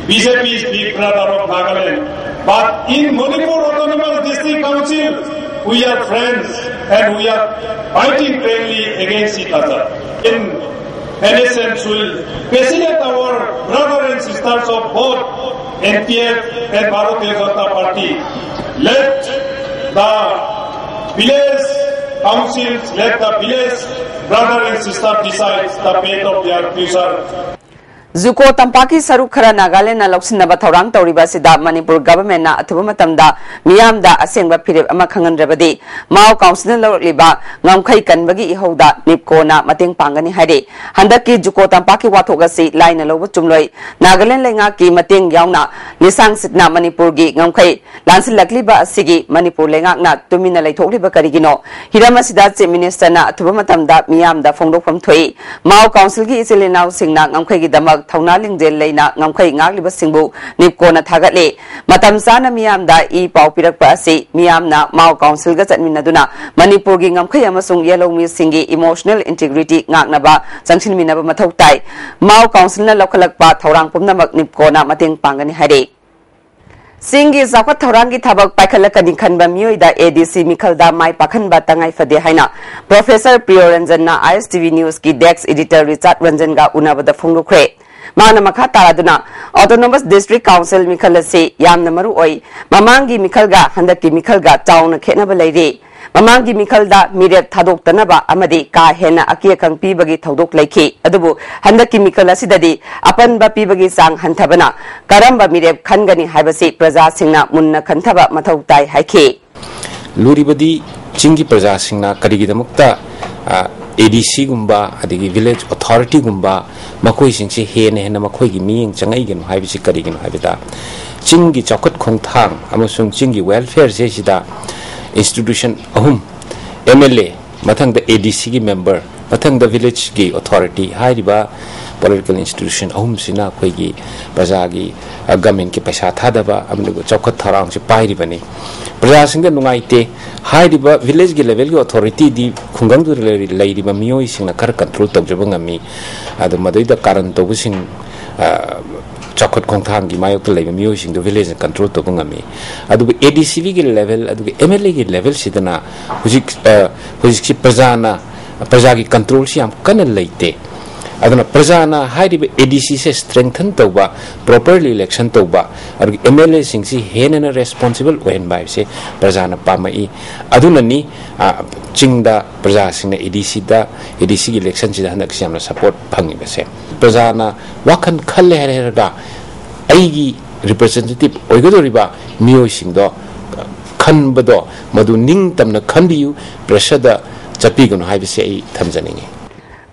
B J P is big brother of Nagaland. But in Manipur Autonomous District Council, we are friends and we are fighting bravely against each other. In N S N will facilitate our brother and sisters of both N P F and Bharatiya Janata Party. Let the village councils, let the village brother and sister decide the fate of their future. ꯖꯨꯀꯣ ꯇꯝꯄꯥꯛꯀꯤ ꯁꯔꯨꯛ ꯈꯔ ꯅꯥꯒꯥꯂꯦꯟꯗꯅ ꯂꯧꯁꯤꯟꯅꯕ ꯊꯧꯔꯥꯡ ꯇꯧꯔꯤꯕ ꯑꯁꯤꯗ ꯃꯅꯤꯄꯨꯔ ꯒꯚꯔꯟꯃꯦꯟꯠꯅ ꯑꯊꯨꯕ ꯃꯇꯝꯗ ꯃꯤꯌꯥꯝꯗ ꯑꯁꯦꯡꯕ ꯐꯤꯔꯦꯞ ꯑꯃ ꯈꯪꯍꯟꯗ꯭ꯔꯕꯗꯤ ꯃꯥꯎ ꯀꯥꯎꯟꯁꯤꯜꯅ ꯂꯧꯔꯛꯂꯤꯕ ꯉꯝꯈꯩ ꯀꯟꯕꯒꯤ ꯏꯍꯧꯗ ꯅꯤꯞꯀꯣꯅ ꯃꯇꯦꯡ ꯄꯥꯡꯒꯅꯤ ꯍꯥꯏꯔꯤ꯫ ꯍꯟꯗꯛꯀꯤ ꯖꯨꯀꯣ ꯇꯝꯄꯥꯛꯀꯤ ꯋꯥꯊꯣꯛ ꯑꯁꯤ ꯂꯥꯏꯅ ꯂꯧꯕ ꯆꯨꯝꯂꯣꯏ꯫ ꯅꯥꯒꯥꯂꯦꯟ ꯂꯩꯉꯥꯛꯀꯤ ꯃꯇꯦꯡ ꯌꯥꯎꯅ ꯂꯤꯁꯥꯡ ꯁꯤꯠꯅ ꯃꯅꯤꯄꯨꯔꯒꯤ ꯉꯝꯈꯩ ꯂꯥꯟꯁꯤꯜꯂꯛꯂꯤꯕ ꯑꯁꯤꯒꯤ ꯃꯅꯤꯄꯨꯔ ꯂꯩꯉꯥꯛꯅ ꯇꯨꯃꯤꯟꯅ ꯂꯩꯊꯣꯛꯂꯤꯕ ꯀꯔꯤꯒꯤꯅꯣ? ꯍꯤꯔꯝ ꯑꯁꯤꯗ ꯆꯤꯐ ꯃꯤꯅꯤꯁꯇꯔꯅ ꯑꯊꯨꯕ ꯃꯇꯝꯗ ꯃꯤꯌꯥꯝꯗ ꯐꯣꯡꯗꯣꯛꯐꯝ ꯊꯣꯛꯏ꯫ ꯃꯥꯎ ꯀꯥꯎꯟꯁꯤꯜꯒꯤ ꯏꯆꯤꯜ ꯏꯅꯥꯎꯁꯤꯡꯅ ꯉꯝꯈꯩꯒꯤꯗꯃꯛ ꯊꯧꯅꯥ ꯂꯤꯡꯖꯦꯜ ꯂꯩꯅ ꯉꯝꯈꯩ ꯉꯥꯛꯂꯤꯕꯁꯤꯡꯕꯨ ꯅꯤꯞꯀꯣꯅ ꯊꯥꯒꯠꯂꯤ꯫ ꯃꯇꯝ ꯆꯥꯅ ꯃꯤꯌꯥꯝꯗ ꯏ ꯄꯥꯎ ꯄꯤꯔꯛꯄ ꯑꯁꯤ ꯃꯤꯌꯥꯝꯅ ꯃꯥꯎ ꯀꯥꯎꯟꯁꯤꯜꯒ ꯆꯠꯃꯤꯟꯅꯗꯨꯅ ꯃꯅꯤꯄꯨꯔꯒꯤ ꯉꯝꯈꯩ ꯑꯃꯁꯨꯡ ꯌꯦꯜꯍꯧꯃꯤꯁꯤꯡꯒꯤ ꯏꯃꯣꯁꯅꯦꯜ ꯏꯟꯇꯤꯒ꯭ꯔꯤꯇꯤ ꯉꯥꯛꯅꯕ ꯆꯪꯁꯤꯟꯃꯤꯟꯅꯕ ꯃꯊꯧ ꯇꯥꯏ꯫ ꯃꯥꯎ ꯀꯥꯎꯟꯁꯤꯜꯅ ꯂꯧꯈꯠꯂꯛꯄ ꯊꯧꯔꯥꯡ ꯄꯨꯝꯅꯃꯛ ꯅꯤꯞꯀꯣꯅ ꯃꯇꯦꯡ ꯄꯥꯡꯒꯅꯤ ꯍꯥꯏꯔꯤ꯫ ꯆꯤꯡꯒꯤ ꯆꯥꯎꯈꯠ ꯊꯧꯔꯥꯡꯒꯤ ꯊꯕꯛ ꯄꯥꯏꯈꯠꯂꯛꯀꯅꯤ ꯈꯟꯕ ꯃꯤꯑꯣꯏꯗ ꯑꯦ ꯗꯤ ꯁꯤ ꯃꯤꯈꯜꯗ ꯃꯥꯏ ꯄꯥꯛꯍꯟꯕ ꯇꯉꯥꯏ ꯐꯗꯦ ꯍꯥꯏꯅ ꯄ꯭ꯔꯣꯐꯦꯁꯔ ꯄ꯭ꯔꯤꯌꯣ ꯔꯟꯖꯟꯅ ꯑꯥꯏ ꯑꯦꯁ ꯇꯤ ꯚꯤ ꯅ꯭ꯌꯨꯁꯀꯤ ꯗꯦꯁ꯭ꯛ ꯏꯗꯤꯇꯔ ꯔꯤꯆꯥꯔꯗ ꯔꯟꯖꯟꯒ ꯎꯅꯕꯗ ꯐꯣꯡꯗꯣꯛꯈ꯭ꯔꯦ꯫ ꯃꯥꯅ ꯃꯈꯥ ꯇꯥꯔꯗꯨꯅ, ꯑꯣꯇꯣꯅꯣꯃꯁ ꯗꯤꯁꯇ꯭ꯔꯤꯛ ꯀꯥꯎꯟꯁꯤꯜ ꯃꯤꯈꯜ ꯑꯁꯤ ꯌꯥꯝꯅ ꯃꯔꯨ ꯑꯣꯏ꯫ ꯃꯃꯥꯡꯒꯤ ꯃꯤꯈꯜꯒ ꯍꯟꯗꯛꯀꯤ ꯃꯤꯈꯜꯒ ꯆꯥꯎꯅ ꯈꯦꯠꯅꯕ ꯂꯩꯔꯤ꯫ ꯃꯃꯥꯡꯒꯤ ꯃꯤꯈꯜꯗ ꯃꯤꯔꯦꯞ ꯊꯥꯗꯣꯛꯇꯅꯕ ꯑꯃꯗꯤ ꯀꯥ ꯍꯦꯟꯅ ꯑꯀꯤ ꯑꯈꯪ ꯄꯤꯕꯒꯤ ꯊꯧꯗꯣꯛ ꯂꯩꯈꯤ꯫ ꯑꯗꯨꯕꯨ ꯍꯟꯗꯛꯀꯤ ꯃꯤꯈꯜ ꯑꯁꯤꯗꯗꯤ ꯑꯄꯟꯕ ꯄꯤꯕꯒꯤ ꯆꯥꯡ ꯍꯟꯊꯕꯅ ꯀꯔꯝꯕ ꯃꯤꯔꯦꯞ ꯈꯟꯒꯅꯤ ꯍꯥꯏꯕꯁꯤ ꯄ꯭ꯔꯖꯥꯁꯤꯡꯅ ꯃꯨꯟꯅ ꯈꯟꯊꯕ ꯃꯊꯧ ꯇꯥꯏ ꯍꯥꯏꯈꯤ꯫ ꯂꯨꯔꯤꯕꯗꯤ ꯆꯤꯡꯒꯤ ꯄ꯭ꯔꯖꯥꯁꯤꯡꯅ ꯀꯔꯤꯒꯤꯗꯃꯛꯇ ꯑꯦ ꯗꯤ ꯁꯤꯒꯨꯝꯕ ꯑꯗꯒꯤ ꯚꯤꯂꯦꯖ ꯑꯣꯊꯣꯔꯤꯇꯤꯒꯨꯝꯕ ꯃꯈꯣꯏꯁꯤꯡꯁꯤ ꯍꯦꯟꯅ ꯍꯦꯟꯅ ꯃꯈꯣꯏꯒꯤ ꯃꯤꯠꯌꯦꯡ ꯆꯪꯉꯛꯏꯒꯅꯣ ꯍꯥꯏꯕꯁꯤ ꯀꯔꯤꯒꯤꯅꯣ ꯍꯥꯏꯕꯗ, ꯆꯤꯡꯒꯤ ꯆꯥꯎꯈꯠ ꯈꯣꯡꯊꯥꯡ ꯑꯃꯁꯨꯡ ꯆꯤꯡꯒꯤ ꯋꯦꯜꯐꯤꯌꯔꯁꯦ ꯁꯤꯗ ꯏꯟꯁꯇꯤꯇ꯭ꯌꯨꯁꯟ ꯑꯍꯨꯝ, ꯑꯦꯝ ꯑꯦꯜ ꯑꯦ, ꯃꯊꯪꯗ ꯑꯦ ꯗꯤ ꯁꯤꯒꯤ ꯃꯦꯝꯕꯔ, ꯃꯊꯪꯗ ꯚꯤꯂꯦꯖꯀꯤ ꯑꯣꯊꯣꯔꯤꯇꯤ ꯍꯥꯏꯔꯤꯕ ꯄꯣꯂꯤꯇꯤꯀꯦꯜ ꯏꯟꯁꯇꯤꯇ꯭ꯌꯨꯁꯟ ꯑꯍꯨꯝꯁꯤꯅ ꯑꯩꯈꯣꯏꯒꯤ ꯄ꯭ꯔꯖꯥꯒꯤ, ꯑ, ꯒꯃꯦꯟꯒꯤ ꯄꯩꯁꯥ ꯊꯥꯗꯕ ꯑꯃꯗꯤ ꯆꯥꯎꯈꯠ ꯊꯧꯔꯥꯡꯁꯤ ꯄꯥꯏꯔꯤꯕꯅꯤ꯫ ꯄ꯭ꯔꯖꯥꯁꯤꯡꯗ ꯅꯨꯡꯉꯥꯏꯇꯦ꯫ ꯍꯥꯏꯔꯤꯕ ꯚꯤꯂꯦꯖꯀꯤ ꯂꯦꯚꯦꯜꯒꯤ ꯑꯣꯊꯣꯔꯤꯇꯤꯗꯤ ꯈꯨꯡꯒꯪꯗꯨꯗ ꯂꯩꯔꯤ-, ꯂꯩꯔꯤꯕ ꯃꯤꯑꯣꯏꯁꯤꯡꯅ ꯈꯔ ꯀꯟꯇ꯭ꯔꯣꯜ ꯇꯧꯖꯕ ꯉꯝꯃꯤ꯫ ꯑꯗꯨ ꯃꯗꯩꯗ ꯀꯥꯔꯟ ꯇꯧꯕꯁꯤꯡ, ꯑ, ꯆꯥꯎꯈꯠ ꯈꯣꯡꯊꯥꯡꯒꯤ ꯃꯥꯌꯣꯛꯇ ꯂꯩꯕ ꯃꯤꯑꯣꯏꯁꯤꯡꯗꯨ ꯚꯤꯂꯦꯖꯅ ꯀꯟꯇ꯭ꯔꯣꯜ ꯇꯧꯕ ꯉꯝꯃꯤ꯫ ꯑꯗꯨꯕꯨ ꯑꯦ ꯗꯤ ꯁꯤ ꯚꯤꯒꯤ ꯂꯦꯚꯦꯜ, ꯑꯗꯨꯒ ꯑꯦꯝ ꯑꯦꯜ ꯑꯦꯒꯤ ꯂꯦꯚꯦꯜꯁꯤꯗꯅ ꯍꯧꯖꯤꯛ, ꯑ, ꯍꯧꯖꯤꯛꯁꯤ ꯄ꯭ꯔꯖꯥꯅ, ꯄ꯭ꯔꯖꯥꯒꯤ ꯀꯟꯇ꯭ꯔꯣꯜꯁꯤ ꯌꯥꯝ ꯀꯟꯅ ꯂꯩꯇꯦ꯫ ꯑꯗꯨꯅ ꯄ꯭ꯔꯖꯥꯅ ꯍꯥꯏꯔꯤꯕ ꯑꯦ ꯗꯤ ꯁꯤꯁꯦ ꯁ꯭ꯇ꯭ꯔꯦꯡꯊꯟ ꯇꯧꯕ, ꯄ꯭ꯔꯣꯄꯔꯂꯤ ꯏꯂꯦꯛꯁꯟ ꯇꯧꯕ, ꯑꯗꯨꯒ ꯑꯦꯝ ꯑꯦꯜ ꯑꯦꯁꯤꯡꯁꯤ ꯍꯦꯟꯅ ꯍꯦꯟꯅ ꯔꯦꯁꯄꯣꯟꯁꯤꯕꯜ ꯑꯣꯏꯍꯟꯕ ꯍꯥꯏꯕꯁꯦ ꯄ꯭ꯔꯖꯥꯅ ꯄꯥꯝꯃꯛꯏ꯫ ꯑꯗꯨꯅꯅꯤ, ꯑ, ꯆꯤꯡꯗ ꯄ꯭ꯔꯖꯥꯁꯤꯡꯅ ꯑꯦ ꯗꯤ ꯁꯤꯗ, ꯑꯦ ꯗꯤ ꯁꯤꯒꯤ ꯏꯂꯦꯛꯁꯟꯁꯤꯗ ꯍꯟꯗꯛꯁꯤ ꯌꯥꯝꯅ ꯁꯄꯣꯔꯠ ꯐꯪꯉꯤꯕꯁꯦ꯫ ꯄ꯭ꯔꯖꯥꯅ ꯋꯥꯈꯜ ꯈꯜꯂꯦ ꯍꯥꯏꯔꯒ ꯑꯩꯒꯤ ꯔꯤꯄ꯭ꯔꯖꯦꯟꯇꯦꯇꯤꯚ ꯑꯣꯏꯒꯗꯧꯔꯤꯕ ꯃꯤꯑꯣꯏꯁꯤꯡꯗꯣ ꯈꯟꯕꯗꯣ ꯃꯗꯨ ꯅꯤꯡꯇꯝꯅ ꯈꯟꯕꯤꯌꯨ, ꯄ꯭ꯔꯦꯁꯔꯗ ꯆꯠꯄꯤꯒꯅꯨ ꯍꯥꯏꯕꯁꯤ ꯑꯩ ꯊꯝꯖꯅꯤꯡꯏ꯫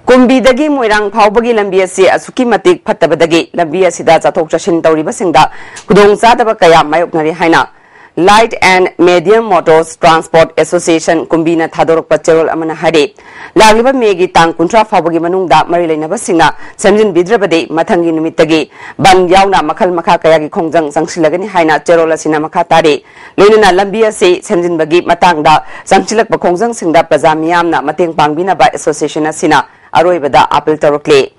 ꯀꯨꯝꯕꯤꯗꯒꯤ ꯃꯣꯏꯔꯥꯡ ꯐꯥꯎꯕꯒꯤ ꯂꯝꯕꯤ ꯑꯁꯤ ꯑꯁꯨꯛꯀꯤ ꯃꯇꯤꯛ ꯐꯠꯇꯕꯗꯒꯤ ꯂꯝꯕꯤ ꯑꯁꯤꯗ ꯆꯠꯊꯣꯛ ꯆꯠꯁꯤꯟ ꯇꯧꯔꯤꯕꯁꯤꯡꯗ ꯈꯨꯗꯣꯡꯆꯥꯗꯕ ꯀꯌꯥ ꯃꯥꯌꯣꯛꯅꯔꯤ ꯍꯥꯏꯅ Light and Medium Motors Transport Association ꯀꯨꯝꯕꯤꯅ ꯊꯥꯗꯣꯔꯛꯄ ꯆꯦꯔꯣꯜ ꯑꯃꯅ ꯍꯥꯏꯔꯤ꯫ ꯂꯥꯛꯂꯤꯕ ꯃꯦꯒꯤ ꯇꯥꯡ ꯀꯨꯟꯊ꯭ꯔꯥ ꯐꯥꯎꯕꯒꯤ ꯃꯅꯨꯡꯗ ꯃꯔꯤ ꯂꯩꯅꯕꯁꯤꯡꯅ ꯁꯦꯝꯖꯤꯟꯕꯤꯗ꯭ꯔꯕꯗꯤ ꯃꯊꯪꯒꯤ ꯅꯨꯃꯤꯠꯇꯒꯤ ꯕꯟ ꯌꯥꯎꯅ ꯃꯈꯜ ꯃꯈꯥ ꯀꯌꯥꯒꯤ ꯈꯣꯡꯖꯪ ꯆꯪꯁꯤꯜꯂꯒꯅꯤ ꯍꯥꯏꯅ ꯆꯦꯔꯣꯜ ꯑꯁꯤꯅ ꯃꯈꯥ ꯇꯥꯔꯤ꯫ ꯂꯣꯏꯅꯅ ꯂꯝꯕꯤ ꯑꯁꯤ ꯁꯦꯝꯖꯤꯟꯕꯒꯤ ꯃꯇꯥꯡꯗ ꯆꯪꯁꯤꯜꯂꯛꯄ ꯈꯣꯡꯖꯪꯁꯤꯡꯗ ꯄ꯭ꯔꯖꯥ ꯃꯤꯌꯥꯝꯅ ꯃꯇꯦꯡ ꯄꯥꯡꯕꯤꯅꯕ ꯑꯦꯁꯣꯁꯤꯌꯦꯁꯟ ꯑꯁꯤꯅ ꯑꯔꯣꯏꯕꯗ ꯑꯥꯄꯤꯜ ꯇꯧꯔꯛꯂꯤ꯫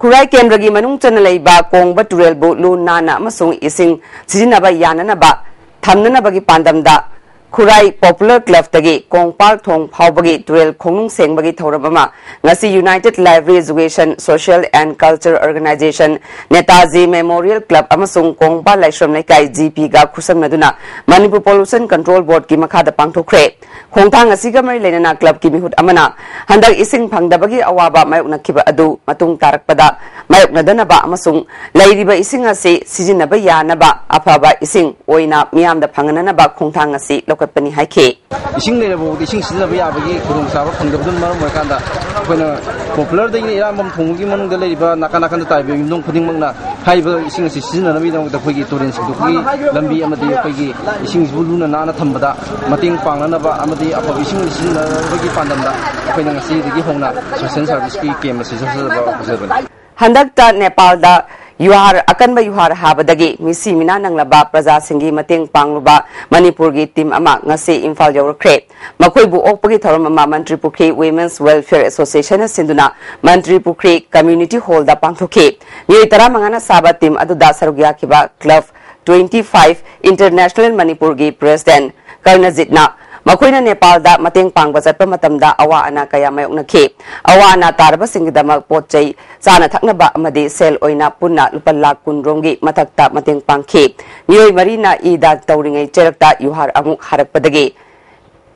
ꯈꯨꯔꯥꯏ ꯀꯦꯟꯗ꯭ꯔꯒꯤ ꯃꯅꯨꯡ ꯆꯟꯅ ꯂꯩꯕ ꯀꯣꯡꯕ ꯇꯨꯔꯦꯜꯕꯨ ꯂꯨ ꯅꯥꯟꯅ ꯑꯃꯁꯨꯡ ꯏꯁꯤꯡ ꯁꯤꯖꯤꯟꯅꯕ ꯌꯥꯅꯅꯕ ꯊꯝꯅꯅꯕꯒꯤ ꯄꯥꯟꯗꯝꯗ ꯈꯨꯔꯥꯏ ꯄꯣꯄꯨꯂꯔ ꯀ꯭ꯂꯕꯇꯒꯤ ꯀꯣꯡꯄꯥꯜ ꯊꯣꯡ ꯐꯥꯎꯕꯒꯤ ꯇꯨꯔꯦꯜ ꯈꯣꯡꯅꯨꯡ ꯁꯦꯡꯕꯒꯤ ꯊꯧꯔꯝ ꯑꯃ ꯉꯁꯤ United Library Education Social and Culture Organization, Netaji memorial club ꯑꯃꯁꯨꯡ ꯀꯣꯡꯄꯥꯜ ꯂꯥꯏꯁ꯭ꯔꯝ ꯂꯩꯀꯥꯏ, ꯖꯤ ꯄꯤꯒ ꯈꯨꯠꯁꯝꯅꯗꯨꯅ ꯃꯅꯤꯄꯨꯔ ꯄꯣꯂꯨꯁꯟ ꯀꯟꯇ꯭ꯔꯣꯜ ꯕꯣꯔꯗꯀꯤ ꯃꯈꯥꯗ ꯄꯥꯡꯊꯣꯛꯈ꯭ꯔꯦ꯫ ꯈꯣꯡꯊꯥꯡ ꯑꯁꯤꯒ ꯃꯔꯤ ꯂꯩꯅꯅ ꯀ꯭ꯂꯕꯀꯤ ꯃꯤꯍꯨꯠ ꯑꯃꯅ ꯍꯟꯗꯛ ꯏꯁꯤꯡ ꯐꯪꯗꯕꯒꯤ ꯑꯋꯥꯕ ꯃꯥꯌꯣꯛꯅꯈꯤꯕ ꯑꯗꯨ ꯃꯇꯨꯡ ꯇꯥꯔꯛꯄꯗ ꯃꯥꯌꯣꯛꯅꯗꯅꯕ ꯑꯃꯁꯨꯡ ꯂꯩꯔꯤꯕ ꯏꯁꯤꯡ ꯑꯁꯤ ꯁꯤꯖꯤꯟꯅꯕ ꯌꯥꯅꯕ ꯑꯐꯕ ꯏꯁꯤꯡ ꯑꯣꯏꯅ ꯃꯤꯌꯥꯝꯗ ꯐꯪꯍꯟꯅꯅꯕ ꯈꯣꯡꯊꯥꯡ ꯑꯁꯤ ꯂꯧꯈꯠꯄꯅꯤ ꯍꯥꯏꯈꯤ꯫ ꯏꯁꯤꯡ ꯂꯩꯔꯕ ꯐꯥꯎꯕꯗ ꯏꯁꯤꯡ ꯁꯤꯖꯤꯟꯅꯕ ꯌꯥꯕꯒꯤ ꯈꯨꯗꯣꯡꯆꯥꯕ ꯐꯪꯗꯕꯗꯨꯅ ꯃꯔꯝ ꯑꯣꯏꯔꯀꯥꯟꯗ ꯑꯩꯈꯣꯏꯅ ꯄꯣꯄꯨꯂꯔꯗꯒꯤ ꯏꯔꯥꯡꯕꯝ ꯊꯣꯡꯕꯒꯤ ꯃꯅꯨꯡꯗ ꯂꯩꯔꯤꯕ ꯅꯥꯀꯟ ꯅꯥꯀꯟꯗ ꯇꯥꯔꯤꯕ ꯌꯨꯝꯊꯣꯡ ꯈꯨꯗꯤꯡꯃꯛꯅ ꯍꯥꯏꯔꯤꯕ ꯏꯁꯤꯡ ꯑꯁꯤ ꯁꯤꯖꯤꯟꯅꯅꯕꯒꯤꯗꯃꯛꯇ ꯑꯩꯈꯣꯏꯒꯤ ꯇꯨꯔꯦꯜ ꯁꯦꯡꯗꯣꯛꯄꯒꯤ ꯂꯝꯕꯤ ꯑꯃꯗꯤ ꯑꯩꯈꯣꯏꯒꯤ ꯏꯁꯤꯡꯁꯤꯕꯨ ꯂꯨꯅ ꯅꯥꯟꯅ ꯊꯝꯕꯗ ꯃꯇꯦꯡ ꯄꯥꯡꯅꯅꯕ ꯑꯃꯗꯤ ꯑꯐꯕ ꯏꯁꯤꯡ ꯁꯤꯖꯤꯟꯅꯕꯒꯤ ꯄꯥꯟꯗꯝꯗ ꯑꯩꯈꯣꯏꯅ ꯉꯁꯤꯗꯒꯤ ꯍꯧꯅ ꯁꯣꯁꯦꯜ ꯁꯥꯔꯚꯤꯁꯀꯤ ꯀꯦꯝ ꯑꯁꯤ ꯆꯠꯆꯕ ꯍꯧꯖꯕꯅꯤ꯫ ꯍꯟꯗꯛꯇ ꯅꯦꯄꯥꯜꯗ ꯌꯨꯍꯥꯔ, ꯑꯀꯟꯕ ꯌꯨꯍꯥꯔ ꯍꯥꯕꯗꯒꯤ ꯃꯤꯁꯤ ꯃꯤꯅꯥ ꯅꯪꯂꯕ ꯄ꯭ꯔꯖꯥꯁꯤꯡꯒꯤ ꯃꯇꯦꯡ ꯄꯥꯡꯂꯨꯕ ꯃꯅꯤꯄꯨꯔꯒꯤ ꯇꯤꯝ ꯑꯃ ꯉꯁꯤ ꯏꯝꯐꯥꯜ ꯌꯧꯔꯛꯈ꯭ꯔꯦ꯫ ꯃꯈꯣꯏꯕꯨ ꯑꯣꯛꯄꯒꯤ ꯊꯧꯔꯝ ꯑꯃ ꯃꯟꯇ꯭ꯔꯤ ꯄꯨꯈ꯭ꯔꯤ Women's Welfare Associationꯅ ꯁꯤꯟꯗꯨꯅ ꯃꯟꯇ꯭ꯔꯤ ꯄꯨꯈ꯭ꯔꯤ Community Hallꯗ ꯄꯥꯡꯊꯣꯛꯈꯤ꯫ ꯃꯤꯑꯣꯏ ꯇꯔꯥꯃꯉꯥꯅ ꯁꯥꯕ ꯇꯤꯝ ꯑꯗꯨꯗ ꯁꯔꯨꯛ ꯌꯥꯈꯤꯕ ꯀ꯭ꯂꯕ twenty five International ꯃꯅꯤꯄꯨꯔꯒꯤ ꯄ꯭ꯔꯦꯁꯤꯗꯦꯟꯠ ꯀꯔꯅꯖꯤꯠꯅ ꯃꯈꯣꯏꯅ ꯅꯦꯄꯥꯜꯗ ꯃꯇꯦꯡ ꯄꯥꯡꯕ ꯆꯠꯄ ꯃꯇꯝꯗ ꯑꯋꯥ ꯑꯅꯥ ꯀꯌꯥ ꯃꯥꯌꯣꯛꯅꯈꯤ꯫ ꯑꯋꯥ ꯑꯅꯥ ꯇꯥꯔꯕꯁꯤꯡꯒꯤꯗꯃꯛ ꯄꯣꯠ ꯆꯩ, ꯆꯥꯅ ꯊꯛꯅꯕ ꯑꯃꯗꯤ ꯁꯦꯜ ꯑꯣꯏꯅ ꯄꯨꯟꯅ ꯂꯨꯄꯥ ꯂꯥꯈ ꯀꯨꯟ ꯔꯣꯝꯒꯤ ꯃꯊꯛꯇ ꯃꯇꯦꯡ ꯄꯥꯡꯈꯤ꯫ ꯃꯤꯑꯣꯏ ꯃꯔꯤꯅ ꯏ ꯗꯥꯟ ꯇꯧꯔꯤꯉꯩ ꯆꯦꯔꯛꯇ ꯌꯨꯍꯥꯔ ꯑꯃꯨꯛ ꯍꯥꯔꯛꯄꯗꯒꯤ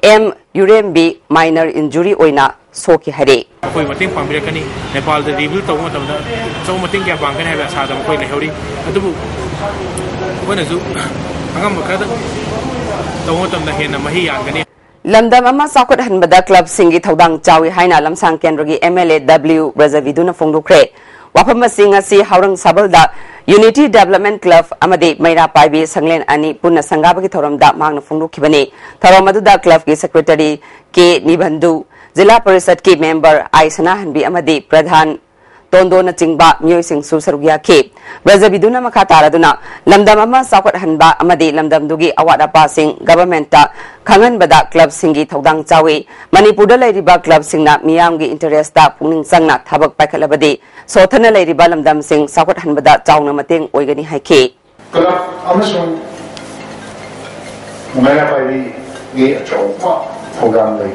ꯑꯦꯝ ꯌꯨꯔꯦꯝꯕꯤ minor injury ꯑꯣꯏꯅ ꯁꯣꯛꯈꯤ ꯍꯥꯏꯔꯤ꯫ ꯑꯩꯈꯣꯏ ꯃꯇꯦꯡ ꯄꯥꯡꯕꯤꯔꯛꯀꯅꯤ꯫ ꯅꯦꯄꯥꯜꯗ rebuild ꯇꯧꯕ ꯃꯇꯝꯗ ꯑꯆꯧꯕ ꯃꯇꯦꯡ ꯀꯌꯥ ꯄꯥꯡꯒꯅꯤ ꯍꯥꯏꯕ ꯑꯁꯥꯗ ꯃꯈꯣꯏ ꯂꯩꯍꯧꯔꯤ꯫ ꯑꯗꯨꯕꯨ ꯑꯩꯈꯣꯏꯅꯁꯨ ꯑꯉꯝꯕ ꯈꯔꯗꯪ ꯇꯧꯕ ꯃꯇꯝꯗ ꯍꯦꯟꯅ ꯃꯍꯩ ꯌꯥꯟꯒꯅꯤ꯫ ꯂꯝꯗꯝ ꯑꯃ ꯆꯥꯎꯈꯠꯍꯟꯕꯗ ꯀ꯭ꯂꯕꯁꯤꯡꯒꯤ ꯊꯧꯗꯥꯡ ꯆꯥꯎꯏ ꯍꯥꯏꯅ ꯂꯝꯁꯥꯡ ꯀꯦꯟꯗ꯭ꯔꯒꯤ MLA W ꯕ꯭ꯔꯖꯕꯤꯗꯨꯅ ꯐꯣꯡꯗꯣꯛꯈ꯭ꯔꯦ꯫ ꯋꯥꯐꯝ ꯑꯁꯤ ꯉꯁꯤ ꯍꯥꯎꯔꯪ ꯁꯥꯕꯜꯗ Unity Development Club ꯑꯃꯗꯤ ꯃꯩꯔꯥ ꯄꯥꯏꯕꯤ ꯁꯪꯂꯦꯟ ꯑꯅꯤ ꯄꯨꯟꯅ ꯁꯪꯒꯥꯕꯒꯤ ꯊꯧꯔꯝꯗ ꯃꯍꯥꯛꯅ ꯐꯣꯡꯗꯣꯛꯈꯤꯕꯅꯤ꯫ ꯊꯧꯔꯝ ꯑꯗꯨꯗ ꯀ꯭ꯂꯕꯀꯤ ꯁꯦꯀ꯭ꯔꯦꯇꯔꯤ ꯀꯦ ꯅꯤꯕꯟꯗꯨ, ꯖꯤꯂꯥ ꯄꯔꯤꯁꯠꯀꯤ ꯃꯦꯝꯕꯔ ꯑꯥꯏ ꯁꯅꯥꯍꯟꯕꯤ ꯑꯃꯗꯤ ꯄ꯭ꯔꯙꯥꯟ ꯇꯣꯟꯗꯣꯅꯆꯤꯡꯕ ꯃꯤꯑꯣꯏꯁꯤꯡꯁꯨ ꯁꯔꯨꯛ ꯌꯥꯈꯤ꯫ ꯕ꯭ꯔꯖꯕꯤꯗꯨꯅ ꯃꯈꯥ ꯇꯥꯔꯗꯨꯅ ꯂꯝꯗꯝ ꯑꯃ ꯆꯥꯎꯈꯠꯍꯟꯕ ꯑꯃꯗꯤ ꯂꯝꯗꯝꯗꯨꯒꯤ ꯑꯋꯥꯠ ꯑꯄꯥꯁꯤꯡ ꯒꯚꯔꯟꯃꯦꯟꯠꯇ ꯈꯪꯍꯟꯕꯗ ꯀ꯭ꯂꯕꯁꯤꯡꯒꯤ ꯊꯧꯗꯥꯡ ꯆꯥꯎꯏ꯫ ꯃꯅꯤꯄꯨꯔꯗ ꯂꯩꯔꯤꯕ ꯀ꯭ꯂꯕꯁꯤꯡꯅ ꯃꯤꯌꯥꯝꯒꯤ ꯏꯟꯇꯔꯦꯁꯇ ꯄꯨꯛꯅꯤꯡ ꯆꯪꯅ ꯊꯕꯛ ꯄꯥꯏꯈꯠꯂꯕꯗꯤ ꯁꯣꯠꯊꯅ ꯂꯩꯔꯤꯕ ꯂꯝꯗꯝꯁꯤꯡ ꯆꯥꯎꯈꯠꯍꯟꯕꯗ ꯆꯥꯎꯅ ꯃꯇꯦꯡ ꯑꯣꯏꯒꯅꯤ ꯍꯥꯏꯈꯤ꯫ ꯀ꯭ꯂꯕ ꯑꯃꯁꯨꯡ ꯃꯩꯔꯥ ꯄꯥꯏꯕꯤ ꯑꯆꯧꯕ ꯊꯧꯗꯥꯡ ꯂꯩ꯫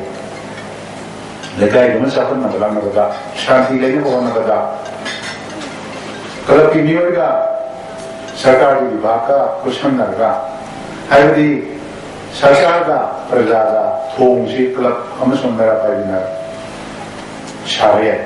ꯂꯩꯀꯥꯏꯒꯤ ꯑꯃ ꯆꯥꯎꯈꯠꯅꯕ ꯂꯥꯛꯅꯕꯗ, ꯁꯥꯟꯇꯤ ꯂꯩꯅꯕ ꯍꯣꯠꯅꯕꯗ ꯀ꯭ꯂꯕꯀꯤ ꯃꯤꯑꯣꯏꯒ ꯁꯔꯀꯥꯔꯒꯤ ꯕꯤꯚꯥꯒꯀ ꯈꯨꯠꯁꯝꯅꯔꯒ, ꯍꯥꯏꯕꯗꯤ ꯁꯔꯀꯥꯔꯒ ꯄ꯭ꯔꯖꯥꯒ ꯊꯣꯡꯁꯤ ꯀ꯭ꯂꯕ ꯑꯃꯁꯨꯡ ꯃꯩꯔꯥ ꯄꯥꯏꯕꯤꯅ ꯁꯥꯕ ꯌꯥꯏ꯫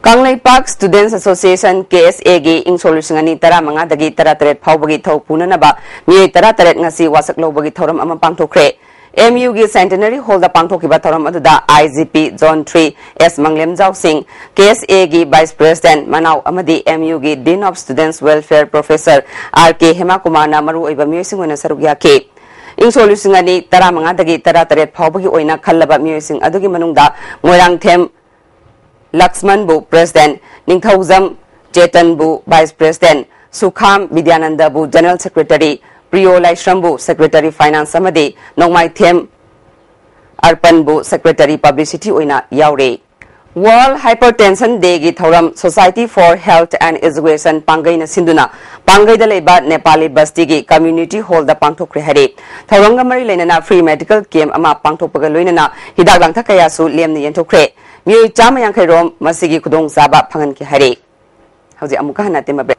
Kangleipak Students Association, K S A ꯒꯤ ꯏꯪ ꯁꯣꯛ ꯂꯤꯁꯤꯡ ꯑꯅꯤ ꯇꯔꯥꯃꯉꯥꯗꯒꯤ ꯇꯔꯥꯇꯔꯦꯠ ꯐꯥꯎꯕꯒꯤ ꯊꯧ ꯄꯨꯅꯅꯕ ꯃꯤꯑꯣꯏ ꯇꯔꯥꯇꯔꯦꯠ ꯉꯁꯤ ꯋꯥꯁꯛ ꯂꯧꯕꯒꯤ ꯊꯧꯔꯝ ꯑꯃ ꯄꯥꯡꯊꯣꯛꯈ꯭ꯔꯦ꯫ M U ꯒꯤ Centenary Hall ꯗ ꯄꯥꯡꯊꯣꯛꯈꯤꯕ ꯊꯧꯔꯝ ꯑꯗꯨꯗ I G P Zone three S ꯃꯪꯂꯦꯝꯖꯥꯎ ꯁꯤꯡ, K S A ꯒꯤ Vice President ꯃꯅꯥꯎ ꯑꯃꯗꯤ M U ꯒꯤ Dean of Students Welfare Professor R K ꯍꯦꯃꯥꯀꯨꯃꯥꯔꯅ ꯃꯔꯨꯑꯣꯏꯕ ꯃꯤꯑꯣꯏꯁꯤꯡ ꯑꯣꯏꯅ ꯁꯔꯨꯛ ꯌꯥꯈꯤ꯫ ꯏꯪ ꯁꯣꯛ ꯂꯤꯁꯤꯡ ꯑꯅꯤ ꯇꯔꯥꯃꯉꯥꯗꯒꯤ ꯇꯔꯥꯇꯔꯦꯠ ꯐꯥꯎꯕꯒꯤ ꯑꯣꯏꯅ ꯈꯜꯂꯕ ꯃꯤꯑꯣꯏꯁꯤꯡ ꯑꯗꯨꯒꯤ ꯃꯅꯨꯡꯗ ꯃꯣꯏꯔꯥꯡꯊꯦꯝ ꯂꯛꯁꯃꯟꯕꯨ President, ꯅꯤꯡꯊꯧꯖꯝ ꯆꯦꯇꯟꯕꯨ Vice President, ꯁꯨꯈꯥꯝ ꯕꯤꯗ꯭ꯌꯥꯅꯟꯗꯕꯨ General Secretary, ꯄ꯭ꯔꯤꯌꯣ ꯂꯥꯏꯁ꯭ꯔꯝꯕꯨ Secretary Finance ꯑꯃꯗꯤ ꯅꯣꯡꯃꯥꯏꯊꯦꯝ ꯑꯔꯄꯟꯕꯨ Secretary Publicity ꯑꯣꯏꯅ ꯌꯥꯎꯔꯦ꯫ World Hypertension Day ꯒꯤ ꯊꯧꯔꯝ Society for Health and Education ꯄꯥꯡꯒꯩꯅ ꯁꯤꯟꯗꯨꯅ ꯄꯥꯡꯒꯩꯗ ꯂꯩꯕ ꯅꯦꯄꯥꯂꯤ ꯕꯁꯇꯤꯒꯤ Community Hall ꯗ ꯄꯥꯡꯊꯣꯛꯈ꯭ꯔꯦ ꯍꯥꯏꯔꯦ꯫ ꯊꯧꯔꯝꯒ ꯃꯔꯤ ꯂꯩꯅꯅ free medical camp ꯑꯃ ꯄꯥꯡꯊꯣꯛꯄꯒ ꯂꯣꯏꯅꯅ ꯍꯤꯗꯥꯛ ꯂꯥꯡꯊꯛ ꯀꯌꯥꯁꯨ ꯂꯦꯝꯅ ꯌꯦꯟꯊꯣꯛꯈ꯭ꯔꯦ꯫ ꯃꯤꯑꯣꯏ ꯆꯥꯝꯃ ꯌꯥꯡꯈꯩ ꯔꯣꯝ ꯃꯁꯤꯒꯤ ꯈꯨꯗꯣꯡꯆꯥꯕ ꯐꯪꯍꯟꯈꯤ ꯍꯥꯏꯔꯤ꯫ ꯍꯧꯖꯤꯛ ꯑꯃꯨꯛꯀ ꯍꯟꯅ ꯇꯦꯝꯃꯕꯦ꯫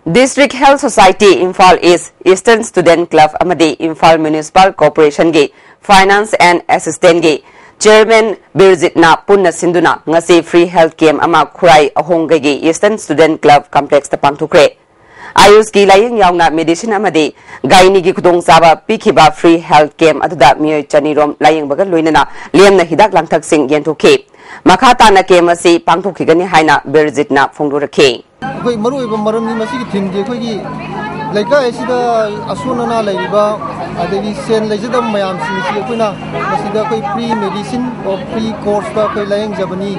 District Health Society, Imphal East, Eastern Student Club ꯑꯃꯗꯤ Imphal Municipal Corporation ꯒꯤ Finance and Assistant ꯒꯤ Chairman ꯕꯤꯔꯖꯤꯠꯅ ꯄꯨꯟꯅ ꯁꯤꯟꯗꯨꯅ ꯉꯁꯤ free health camp ꯑꯃ ꯈꯨꯔꯥꯏ ꯑꯍꯣꯡꯒꯩꯒꯤ Eastern Student Club Complex ꯇ ꯄꯥꯡꯊꯣꯛꯈ꯭ꯔꯦ꯫ ꯑꯥꯌꯨꯁꯀꯤ ꯂꯥꯌꯦꯡ ꯌꯥꯎꯅ medicine ꯑꯃꯗꯤ ꯒꯥꯏꯅꯤꯒꯤ ꯈꯨꯗꯣꯡꯆꯥꯕ ꯄꯤꯈꯤꯕ free health camp ꯑꯗꯨꯗ ꯃꯤꯑꯣꯏ ꯆꯅꯤ ꯔꯣꯝ ꯂꯥꯌꯦꯡꯕꯒ ꯂꯣꯏꯅꯅ ꯂꯦꯝꯅ ꯍꯤꯗꯥꯛ ꯂꯥꯡꯊꯛꯁꯤꯡ ꯌꯦꯟꯊꯣꯛꯈꯤ꯫ ꯃꯈꯥ ꯇꯥꯅ camp ꯑꯁꯤ ꯄꯥꯡꯊꯣꯛꯈꯤꯒꯅꯤ ꯍꯥꯏꯅ ꯕꯤꯔꯖꯤꯠꯅ ꯐꯣꯡꯗꯣꯔꯛꯈꯤ꯫ ꯑꯩꯈꯣꯏ ꯃꯔꯨꯑꯣꯏꯕ ꯃꯔꯝꯗꯤ ꯃꯁꯤꯒꯤ theme ꯗꯤ ꯑꯩꯈꯣꯏꯒꯤ ꯂꯩꯀꯥꯏ ꯑꯁꯤꯗ ꯑꯁꯣꯟ ꯑꯅꯥ ꯂꯩꯔꯤꯕ ꯑꯗꯒꯤ ꯁꯦꯜ ꯂꯩꯖꯗꯕ ꯃꯌꯥꯝꯁꯤꯡ ꯑꯁꯤ ꯑꯩꯈꯣꯏꯅ ꯃꯁꯤꯗ ꯑꯩꯈꯣꯏ free medicine or free course ꯇ ꯑꯩꯈꯣꯏ ꯂꯥꯌꯦꯡꯖꯕꯅꯤ꯫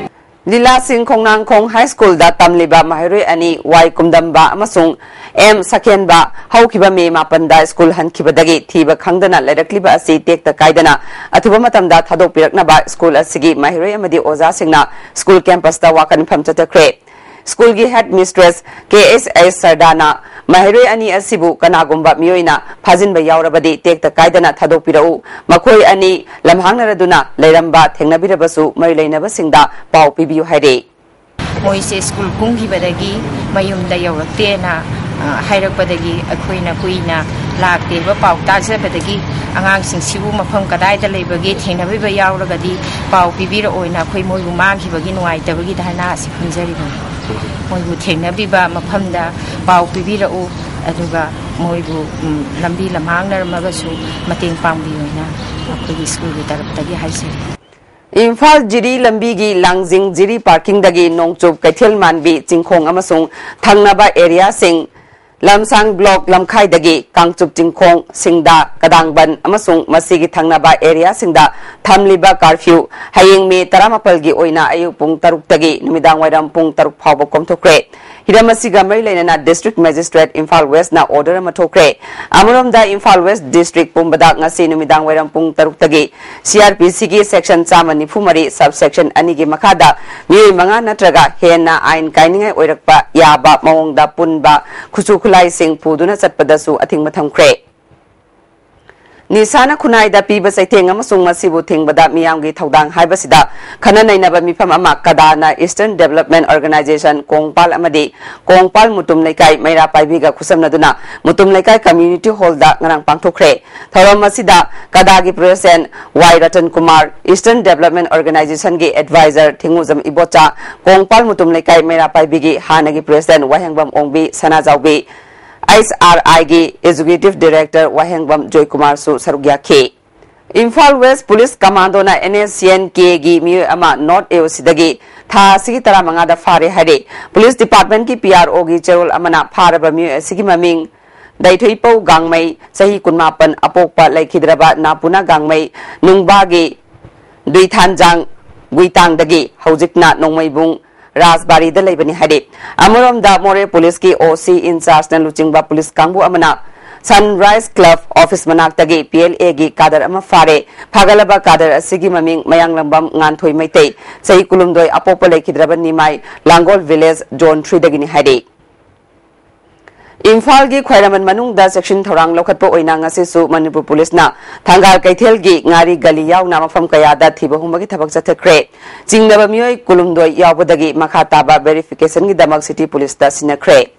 ꯂꯤꯂꯥꯁꯤꯡ ꯈꯣꯡꯅꯥꯡꯈꯣꯡ High School ꯗ ꯇꯝꯂꯤꯕ ꯃꯍꯩꯔꯣꯏ ꯑꯅꯤ ꯋꯥꯏ ꯀꯨꯝꯗꯝꯕ ꯑꯃꯁꯨꯡ ꯑꯦꯝ ꯁꯈꯦꯟꯕ ꯍꯧꯈꯤꯕ ꯃꯦ ꯃꯥꯄꯟꯗ ꯁ꯭ꯀꯨꯜ ꯍꯟꯈꯤꯕꯗꯒꯤ ꯊꯤꯕ ꯈꯪꯗꯅ ꯂꯩꯔꯛꯂꯤꯕ ꯑꯁꯤ ꯇꯦꯛꯇ ꯀꯥꯏꯗꯅ ꯑꯊꯨꯕ ꯃꯇꯝꯗ ꯊꯥꯗꯣꯛꯄꯤꯔꯛꯅꯕ ꯁ꯭ꯀꯨꯜ ꯑꯁꯤꯒꯤ ꯃꯍꯩꯔꯣꯏ ꯑꯃꯗꯤ ꯑꯣꯖꯥꯁꯤꯡꯅ ꯁ꯭ꯀꯨꯜ campus ꯇ ꯋꯥꯀꯠ ꯃꯤꯐꯝ ꯆꯠꯊꯈ꯭ꯔꯦ꯫ ꯁ꯭ꯀꯨꯜꯒꯤ ꯍꯦꯗ ꯃꯤꯁꯇ꯭ꯔꯦꯁ ꯀꯦ ꯑꯦꯁ ꯑꯦꯁ ꯁꯔꯗꯥꯅ ꯃꯍꯩꯔꯣꯏ ꯑꯅꯤ ꯑꯁꯤꯕꯨ ꯀꯅꯥꯒꯨꯝꯕ ꯃꯤꯑꯣꯏꯅ ꯐꯥꯖꯤꯟꯕ ꯌꯥꯎꯔꯕꯗꯤ ꯇꯦꯛꯇ ꯀꯥꯏꯗꯅ ꯊꯥꯗꯣꯛꯄꯤꯔꯛꯎ, ꯃꯈꯣꯏ ꯑꯅꯤ ꯂꯝꯍꯥꯡꯅꯔꯗꯨꯅ ꯂꯩꯔꯝꯕ ꯊꯦꯡꯅꯕꯤꯔꯕꯁꯨ ꯃꯔꯤ ꯂꯩꯅꯕꯁꯤꯡꯗ ꯄꯥꯎ ꯄꯤꯕꯤꯌꯨ ꯍꯥꯏꯔꯦ꯫ ꯃꯣꯏꯁꯦ ꯁ꯭ꯀꯨꯜ ꯀꯨꯝꯈꯤꯕꯗꯒꯤ ꯃꯌꯨꯝꯗ ꯌꯧꯔꯛꯇꯦꯅ, ꯑ, ꯍꯥꯏꯔꯛꯄꯗꯒꯤ ꯑꯩꯈꯣꯏꯅ ꯀꯨꯏꯅ ꯂꯥꯛꯇꯦꯕ꯫ ꯄꯥꯎ ꯇꯥꯖꯕꯗꯒꯤ ꯑꯉꯥꯡꯁꯤꯡꯁꯤꯕꯨ ꯃꯐꯝ ꯀꯗꯥꯏꯗ ꯂꯩꯕꯒꯦ, ꯊꯦꯡꯅꯕꯤꯕ ꯌꯥꯎꯔꯒꯗꯤ ꯄꯥꯎ ꯄꯤꯕꯤꯔꯛꯑꯣꯅ ꯑꯩꯈꯣꯏ ꯃꯣꯏꯕꯨ ꯃꯥꯡꯈꯤꯕꯒꯤ ꯅꯨꯡꯉꯥꯏꯇꯕꯒꯤ ꯙꯔꯅꯥ ꯑꯁꯤ ꯐꯝꯖꯔꯤꯕꯅꯤ꯫ ꯃꯣꯏꯕꯨ ꯊꯦꯡꯅꯕꯤꯕ ꯃꯐꯝꯗ ꯄꯥꯎ ꯄꯤꯕꯤꯔꯛꯎ, ꯑꯗꯨꯒ ꯃꯣꯏꯕꯨ, ꯎꯝ, ꯂꯝꯕꯤ ꯂꯝꯍꯥꯡꯅꯔꯝꯃꯒꯁꯨ ꯃꯇꯦꯡ ꯄꯥꯡꯕꯤꯌꯣꯅ ꯑꯩꯈꯣꯏꯒꯤ ꯁ꯭ꯀꯨꯜꯒꯤ ꯇꯔꯞꯇꯒꯤ ꯍꯥꯏꯖꯔꯤ꯫ ꯏꯝꯐꯥꯜ ꯖꯤꯔꯤ ꯂꯝꯕꯤꯒꯤ ꯂꯥꯡꯖꯤꯡ ꯖꯤꯔꯤ ꯄꯥꯔꯀꯤꯡꯗꯒꯤ ꯅꯣꯡꯆꯨꯞ ꯀꯩꯊꯦꯜ ꯃꯥꯟꯕꯤ ꯆꯤꯡꯈꯣꯡ ꯑꯃꯁꯨꯡ ꯊꯪꯅꯕ ꯑꯦꯔꯤꯌꯥꯁꯤꯡ, ꯂꯝꯁꯥꯡ ꯕ꯭ꯂꯣꯛ ꯂꯝꯈꯥꯏꯗꯒꯤ ꯀꯥꯡꯆꯨꯞ ꯆꯤꯡꯈꯣꯡ, ꯁꯤꯡꯗꯥ, ꯀꯗꯥꯡꯕꯟ ꯑꯃꯁꯨꯡ ꯃꯁꯤꯒꯤ ꯊꯪꯅꯕ ꯑꯦꯔꯤꯌꯥꯁꯤꯡꯗ ꯊꯝꯂꯤꯕ ꯀꯥꯔꯐ꯭ꯌꯨ ꯍꯌꯦꯡ ꯃꯦ ꯇꯔꯥꯃꯥꯄꯜꯒꯤ ꯑꯣꯏꯅ ꯑꯌꯨꯛ ꯄꯨꯡ ꯇꯔꯨꯛꯇꯒꯤ ꯅꯨꯃꯤꯗꯥꯡ ꯋꯥꯏꯔꯝ ꯄꯨꯡ ꯇꯔꯨꯛ ꯐꯥꯎꯕ ꯀꯣꯝꯊꯣꯛꯈ꯭ꯔꯦ꯫ ꯍꯤꯔꯝ ꯑꯁꯤꯒ ꯃꯔꯤ ꯂꯩꯅꯅ ꯗꯤꯁꯇ꯭ꯔꯤꯛ ꯃꯦꯖꯤꯁꯇ꯭ꯔꯦꯠ ꯏꯝꯐꯥꯜ ꯋꯦꯁꯅ ꯑꯣꯔꯗꯔ ꯑꯃ ꯊꯣꯛꯈ꯭ꯔꯦ꯫ ꯑꯃꯔꯣꯝꯗ ꯏꯝꯐꯥꯜ ꯋꯦꯁ ꯗꯤꯁꯇ꯭ꯔꯤꯛ ꯄꯨꯝꯕꯗ ꯉꯁꯤ ꯅꯨꯃꯤꯗꯥꯡ ꯋꯥꯏꯔꯝ ꯄꯨꯡ ꯇꯔꯨꯛꯇꯒꯤ ꯁꯤ ꯑꯥꯔ ꯄꯤ ꯁꯤꯒꯤ ꯁꯦꯛꯁꯟ ꯆꯥꯝꯃ ꯅꯤꯐꯨ ꯃꯔꯤ ꯁꯕ ꯁꯦꯛꯁꯟ ꯑꯅꯤꯒꯤ ꯃꯈꯥꯗ ꯃꯤꯑꯣꯏ ꯃꯉꯥ ꯅꯠꯇ꯭ꯔꯒ ꯍꯦꯟꯅ ꯑꯥꯏꯟ ꯀꯥꯏꯅꯤꯡꯉꯥꯏ ꯑꯣꯏꯔꯛꯄ ꯌꯥꯕ ꯃꯑꯣꯡꯗ ꯄꯨꯟꯕ ꯈꯨꯠꯁꯨ ꯈꯨꯠꯂꯥꯏꯁꯤꯡ ꯄꯨꯗꯨꯅ ꯆꯠꯄꯗꯁꯨ ꯑꯊꯤꯡꯕ ꯊꯝꯈ꯭ꯔꯦ꯫ ꯅꯤꯁꯥꯅ ꯈꯨꯟꯅꯥꯏꯗ ꯄꯤꯕ ꯆꯩꯊꯦꯡ ꯑꯃꯁꯨꯡ ꯃꯁꯤꯕꯨ ꯊꯤꯡꯕꯗ ꯃꯤꯌꯥꯝꯒꯤ ꯊꯧꯗꯥꯡ ꯍꯥꯏꯕꯁꯤꯗ ꯈꯟꯅ ꯅꯩꯅꯕ ꯃꯤꯐꯝ ꯑꯃ ꯀꯗꯥꯅ Eastern Development Organization ꯀꯣꯡꯄꯥꯜ ꯑꯃꯗꯤ ꯀꯣꯡꯄꯥꯜ ꯃꯨꯇꯨꯝ ꯂꯩꯀꯥꯏ ꯃꯩꯔꯥ ꯄꯥꯏꯕꯤꯒ ꯈꯨꯠꯁꯝꯅꯗꯨꯅ ꯃꯨꯇꯨꯝ ꯂꯩꯀꯥꯏ ꯀꯝꯃ꯭ꯌꯨꯅꯤꯇꯤ ꯍꯣꯜꯗ ꯉꯔꯥꯡ ꯄꯥꯡꯊꯣꯛꯈ꯭ꯔꯦ꯫ ꯊꯧꯔꯝ ꯑꯁꯤꯗ ꯀꯗꯥꯒꯤ president Y Ratan Kumar, Eastern Development Organizationꯒꯤ ꯑꯦꯗꯚꯥꯏꯖꯔ ꯊꯤꯡꯉꯨꯖꯝ ꯏꯕꯣꯆꯥ, ꯀꯣꯡꯄꯥꯜ ꯃꯨꯇꯨꯝ ꯂꯩꯀꯥꯏ ꯃꯩꯔꯥ ꯄꯥꯏꯕꯤꯒꯤ ꯍꯥꯟꯅꯒꯤ president Wahengbam Ongbi Sanajaobi, H R ꯑꯥꯏꯒꯤ ꯑꯦꯛꯖꯤꯀ꯭ꯌꯨꯇꯤꯚ ꯗꯤꯔꯦꯛꯇꯔ ꯋꯥꯍꯦꯡꯕꯝ ꯖꯣꯏꯀꯨꯃꯥꯔꯁꯨ ꯁꯔꯨꯛ ꯌꯥꯈꯤ꯫ ꯏꯝꯐꯥꯜ ꯋꯦꯁ ꯄꯨꯂꯤꯁ ꯀꯃꯥꯟꯗꯣꯅ ꯑꯦꯟ ꯑꯦꯁ ꯁꯤ ꯑꯦꯟ ꯀꯦꯒꯤ ꯃꯤꯑꯣꯏ ꯑꯃ ꯅꯣꯔꯠ ꯑꯦ ꯑꯣ ꯁꯤꯗꯒꯤ ꯊꯥ ꯑꯁꯤꯒꯤ ꯇꯔꯥꯃꯉꯥꯗ ꯐꯥꯔꯦ ꯍꯥꯏꯔꯦ꯫ ꯄꯨꯂꯤꯁ ꯗꯤꯄꯥꯔꯠꯃꯦꯟꯠꯀꯤ ꯄꯤ ꯑꯥꯔ ꯑꯣꯒꯤ ꯆꯦꯔꯣꯜ ꯑꯃꯅ ꯐꯥꯔꯕ ꯃꯤꯑꯣꯏ ꯑꯁꯤꯒꯤ ꯃꯃꯤꯡ ꯗꯥꯏꯊꯣꯏꯄꯧ ꯒꯥꯡꯃꯩ, ꯆꯍꯤ ꯀꯨꯟꯃꯥꯄꯟ, ꯑꯄꯣꯛꯄ ꯂꯩꯈꯤꯗ꯭ꯔꯕ ꯅꯥꯄꯨꯅ ꯒꯥꯡꯃꯩ, ꯅꯨꯡꯕꯥꯒꯤ ꯗꯨꯏꯊꯥꯟꯖꯥꯡ ꯒꯨꯏꯇꯥꯡꯗꯒꯤ, ꯍꯧꯖꯤꯛꯅ ꯅꯣꯡꯃꯩꯕꯨꯡ ꯔꯥꯖꯕꯥꯔꯤꯗ ꯂꯩꯕꯅꯤ ꯍꯥꯏꯔꯤ꯫ ꯑꯃꯔꯣꯝꯗ ꯃꯣꯔꯦ ꯄꯨꯂꯤꯁꯀꯤ ꯑꯣ ꯁꯤ ꯏꯟꯆꯥꯔꯖꯅ ꯂꯨꯆꯤꯡꯕ ꯄꯨꯂꯤꯁ ꯀꯥꯡꯕꯨ ꯑꯃꯅ Sunrise Club office ꯃꯅꯥꯛꯇꯒꯤ P L A ꯒꯤ cadre ꯑꯃ ꯐꯥꯔꯦ꯫ ꯐꯥꯒꯠꯂꯕ cadre ꯑꯁꯤꯒꯤ ꯃꯃꯤꯡ ꯃꯌꯥꯡꯂꯝꯕꯝ ꯉꯥꯟꯊꯣꯏ ꯃꯩꯇꯩ, ꯆꯍꯤ ꯀꯨꯟꯍꯨꯝꯗꯣꯏ, ꯑꯄꯣꯛꯄ ꯂꯩꯈꯤꯗ꯭ꯔꯕ ꯅꯤꯃꯥꯏ ꯂꯥꯡꯒꯣꯜ village zone three ꯗꯒꯤꯅꯤ ꯍꯥꯏꯔꯤ꯫ ꯏꯝꯐꯥꯜꯒꯤ ꯈ꯭ꯋꯥꯏꯔꯝꯕꯟ ꯃꯅꯨꯡꯗ ꯆꯦꯛꯁꯤꯟ ꯊꯧꯔꯥꯡ ꯂꯧꯈꯠꯄ ꯑꯣꯏꯅ ꯉꯁꯤꯁꯨ ꯃꯅꯤꯄꯨꯔ ꯄꯨꯂꯤꯁꯅ ꯊꯪꯒꯥꯜ ꯀꯩꯊꯦꯜꯒꯤ ꯉꯥꯔꯤ ꯒꯂꯤ ꯌꯥꯎꯅ ꯃꯐꯝ ꯀꯌꯥꯗ ꯊꯤꯕ ꯍꯨꯝꯕꯒꯤ ꯊꯕꯛ ꯆꯠꯊꯈ꯭ꯔꯦ꯫ ꯆꯤꯡꯅꯕ ꯃꯤꯑꯣꯏ ꯀꯨꯟꯍꯨꯝꯗꯣꯏ ꯌꯥꯎꯕꯗꯒꯤ ꯃꯈꯥ ꯇꯥꯕ verification ꯒꯤꯗꯃꯛ city ꯄꯨꯂꯤꯁꯇ ꯁꯤꯟꯅꯈ꯭ꯔꯦ꯫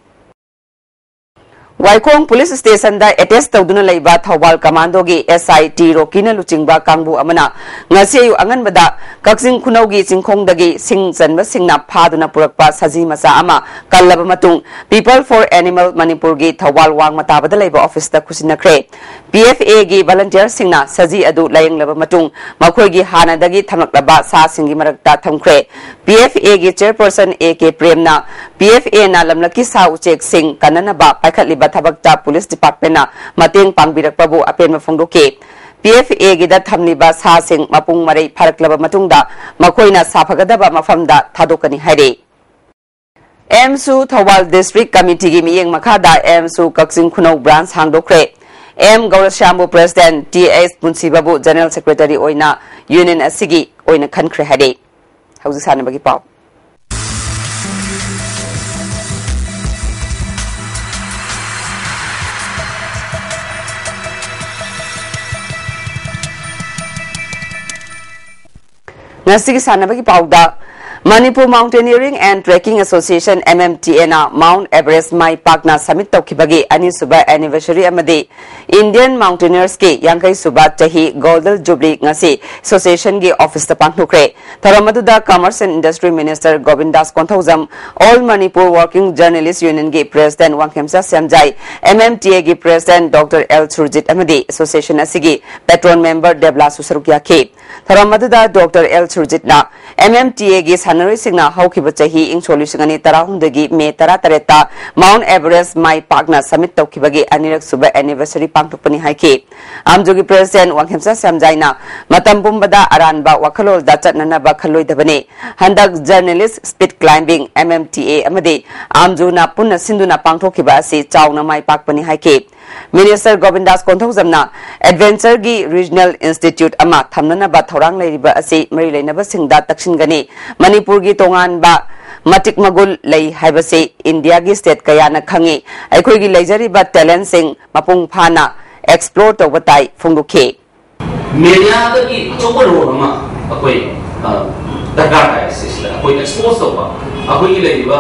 ꯋꯥꯏꯈꯣꯡ ꯄꯨꯂꯤꯁ ꯁ꯭ꯇꯦꯁꯟꯗ attach ꯇꯧꯗꯨꯅ ꯂꯩꯕ ꯊꯧꯕꯥꯜ ꯀꯃꯥꯟꯗꯣꯒꯤ S I ꯇꯤ ꯔꯣꯀꯤꯅ ꯂꯨꯆꯤꯡꯕ ꯀꯥꯡꯕꯨ ꯑꯃꯅ ꯉꯁꯤ ꯑꯌꯨꯛ ꯑꯉꯟꯕꯗ ꯀꯛꯆꯤꯡ ꯈꯨꯅꯧꯒꯤ ꯆꯤꯡꯈꯣꯡꯗꯒꯤ ꯁꯤꯡ ꯆꯟꯕꯁꯤꯡꯅ ꯐꯥꯗꯨꯅ ꯄꯨꯔꯛꯄ ꯁꯖꯤ ꯃꯆꯥ ꯑꯃ ꯀꯜꯂꯕ ꯃꯇꯨꯡ People for Animal ꯃꯅꯤꯄꯨꯔꯒꯤ ꯊꯧꯕꯥꯜ ꯋꯥꯡꯃ ꯇꯥꯕꯗ ꯂꯩꯕ office ꯇ ꯈꯨꯠꯁꯤꯟꯅꯈ꯭ꯔꯦ꯫ P F A ꯒꯤ volunteer ꯁꯤꯡꯅ ꯁꯖꯤ ꯑꯗꯨ ꯂꯥꯌꯦꯡꯂꯕ ꯃꯇꯨꯡ ꯃꯈꯣꯏꯒꯤ ꯍꯥꯟꯅꯗꯒꯤ ꯊꯝꯂꯛꯂꯕ ꯁꯥꯁꯤꯡꯒꯤ ꯃꯔꯛꯇ ꯊꯝꯈ꯭ꯔꯦ꯫ P F A ꯒꯤ chairperson A K ꯄ꯭ꯔꯦꯝꯅ P F A ꯅ ꯂꯝꯂꯛꯀꯤ ꯁꯥ ꯎꯆꯦꯛꯁꯤꯡ ꯀꯟꯅꯅꯕ ꯄꯥꯏꯈꯠꯂꯤꯕ ꯊꯕꯛꯇ ꯄꯨꯂꯤꯁ department ꯅ ꯃꯇꯦꯡ ꯄꯥꯡꯕꯤꯔꯛꯄꯕꯨ ꯑꯄꯦꯟꯕ ꯐꯣꯡꯗꯣꯛꯈꯤ꯫ P F A ꯒꯤꯗ ꯊꯝꯂꯤꯕ ꯁꯥꯁꯤꯡ ꯃꯄꯨꯡ ꯃꯔꯩ ꯐꯥꯔꯛꯂꯕ ꯃꯇꯨꯡꯗ ꯃꯈꯣꯏꯅ ꯁꯥꯐꯒꯗꯕ ꯃꯐꯝꯗ ꯊꯥꯗꯣꯛꯀꯅꯤ ꯍꯥꯏꯔꯤ꯫ ꯑꯦꯝꯁꯨ ꯊꯧꯕꯥꯜ district committee ꯒꯤ ꯃꯤꯠꯌꯦꯡ ꯃꯈꯥꯗ ꯑꯦꯝꯁꯨ ꯀꯛꯆꯤꯡ ꯈꯨꯅꯧ branch ꯍꯥꯡꯗꯣꯛꯈ꯭ꯔꯦ꯫ M Gaurashyam president, T H ꯄꯨꯟꯁꯤꯕꯕꯨ general secretary ꯑꯣꯏꯅ union ꯑꯁꯤꯒꯤ ꯑꯣꯏꯅ ꯈꯟꯈ꯭ꯔꯦ ꯍꯥꯏꯔꯤ꯫ ꯍꯧꯖꯤꯛ ꯁꯥꯟꯅꯕꯒꯤ ꯄꯥꯎ꯫ ꯉꯁꯤꯒꯤ ꯁꯥꯟꯅꯕꯒꯤ ꯄꯥꯎꯗ, Manipur Mountaineering and Trekking Association, M M T A ꯅ Mount Everest ꯃꯥꯏ ꯄꯥꯛꯅ summit ꯇꯧꯈꯤꯕꯒꯤ ꯑꯅꯤꯁꯨꯕ anniversary ꯑꯃꯗꯤ Indian Mountaineers ꯀꯤ ꯌꯥꯡꯈꯩ ꯁꯨꯕ ꯆꯍꯤ Golden Jubilee ꯉꯁꯤ association ꯒꯤ office ꯇ ꯄꯥꯡꯊꯣꯛꯈ꯭ꯔꯦ꯫ ꯊꯧꯔꯝ ꯑꯗꯨꯗ Commerce and Industry Minister ꯒꯣꯕꯤꯟꯗꯥꯁ Konthoujam, All Manipur Working Journalist Union ꯒꯤ president Wangkhemcha Shyamjai, M M T A ꯒꯤ president Doctor L ꯁꯨꯔꯖꯤꯠ ꯑꯃꯗꯤ association ꯑꯁꯤꯒꯤ patron member ꯗꯦꯕꯂꯥꯁꯨ ꯁꯔꯨꯛ ꯌꯥꯈꯤ꯫ ꯊꯧꯔꯝ ꯑꯗꯨꯗ Doctor L ꯁꯨꯔꯖꯤꯠꯅ M M T A ꯒꯤ ꯁꯥꯟꯅꯔꯣꯏꯁꯤꯡꯅ ꯍꯧꯈꯤꯕ ꯆꯍꯤ, ꯏꯪ ꯁꯣꯛ ꯂꯤꯁꯤꯡ ꯑꯅꯤ ꯇꯔꯥꯍꯨꯝꯗꯣꯏꯒꯤ May ꯇꯔꯥꯇꯔꯦꯠꯇ Mount Everest ꯃꯥꯏ ꯄꯥꯛꯅ summit ꯇꯧꯈꯤꯕꯒꯤ ꯑꯅꯤꯔꯛ ꯁꯨꯕ anniversary ꯄꯥꯡꯊꯣꯛꯄꯅꯤ ꯍꯥꯏꯈꯤ꯫ ꯑꯝꯖꯨꯒꯤ president ꯋꯥꯡꯈꯦꯝꯆꯥ ꯁ꯭ꯌꯥꯝꯖꯥꯏꯅ ꯃꯇꯝ ꯄꯨꯝꯕꯗ ꯑꯔꯥꯟꯕ ꯋꯥꯈꯜꯂꯣꯟꯗ ꯆꯠꯅꯅꯕ ꯈꯜꯂꯣꯏꯗꯕꯅꯤ꯫ ꯍꯟꯗꯛ journalist speed climbing, M M T A ꯑꯃꯗꯤ ꯑꯝꯖꯨꯅ ꯄꯨꯟꯅ ꯁꯤꯟꯗꯨꯅ ꯄꯥꯡꯊꯣꯛꯈꯤꯕ ꯑꯁꯤ ꯆꯥꯎꯅ ꯃꯥꯏ ꯄꯥꯛꯄꯅꯤ ꯍꯥꯏꯈꯤ꯫ ꯃꯤꯅꯤꯁꯇꯔ ꯒꯣꯕꯤꯟꯗꯥꯁ ꯀꯣꯟꯊꯧꯖꯝꯅ ꯑꯦꯗꯚꯦꯟꯆꯔꯒꯤ ꯔꯤꯖꯅꯦꯜ ꯏꯟꯁꯇꯤꯇ꯭ꯌꯨꯠ ꯑꯃ ꯊꯝꯅꯅꯕ ꯊꯧꯔꯥꯡ ꯂꯩꯔꯤꯕ ꯑꯁꯤ ꯃꯔꯤ ꯂꯩꯅꯕꯁꯤꯡꯗ ꯇꯛꯁꯤꯟꯒꯅꯤ꯫ ꯃꯅꯤꯄꯨꯔꯒꯤ ꯇꯣꯉꯥꯟꯕ ꯃꯇꯤꯛ ꯃꯒꯨꯟ ꯂꯩ ꯍꯥꯏꯕꯁꯤ ꯏꯟꯗꯤꯌꯥꯒꯤ ꯁ꯭ꯇꯦꯠ ꯀꯌꯥꯅ ꯈꯪꯏ꯫ ꯑꯩꯈꯣꯏꯒꯤ ꯂꯩꯖꯔꯤꯕ ꯇꯦꯂꯦꯟꯠꯁꯤꯡ ꯃꯄꯨꯡ ꯐꯥꯅ ꯑꯦꯛꯁꯄ꯭ꯂꯣꯔ ꯇꯧꯕ ꯇꯥꯏ ꯐꯣꯡꯗꯣꯛꯈꯤ꯫ ꯃꯦꯗꯤꯌꯥꯗꯒꯤ ꯑꯆꯧꯕ ꯔꯣꯜ ꯑꯃ ꯑꯩꯈꯣꯏ ꯑ, ꯗꯔꯀꯥꯔ ꯇꯥꯏ꯫ ꯁꯤꯁꯤꯗ ꯑꯩꯈꯣꯏ ꯑꯦꯛꯁꯄꯣꯖ ꯇꯧꯕ, ꯑꯩꯈꯣꯏꯒꯤ ꯂꯩꯔꯤꯕ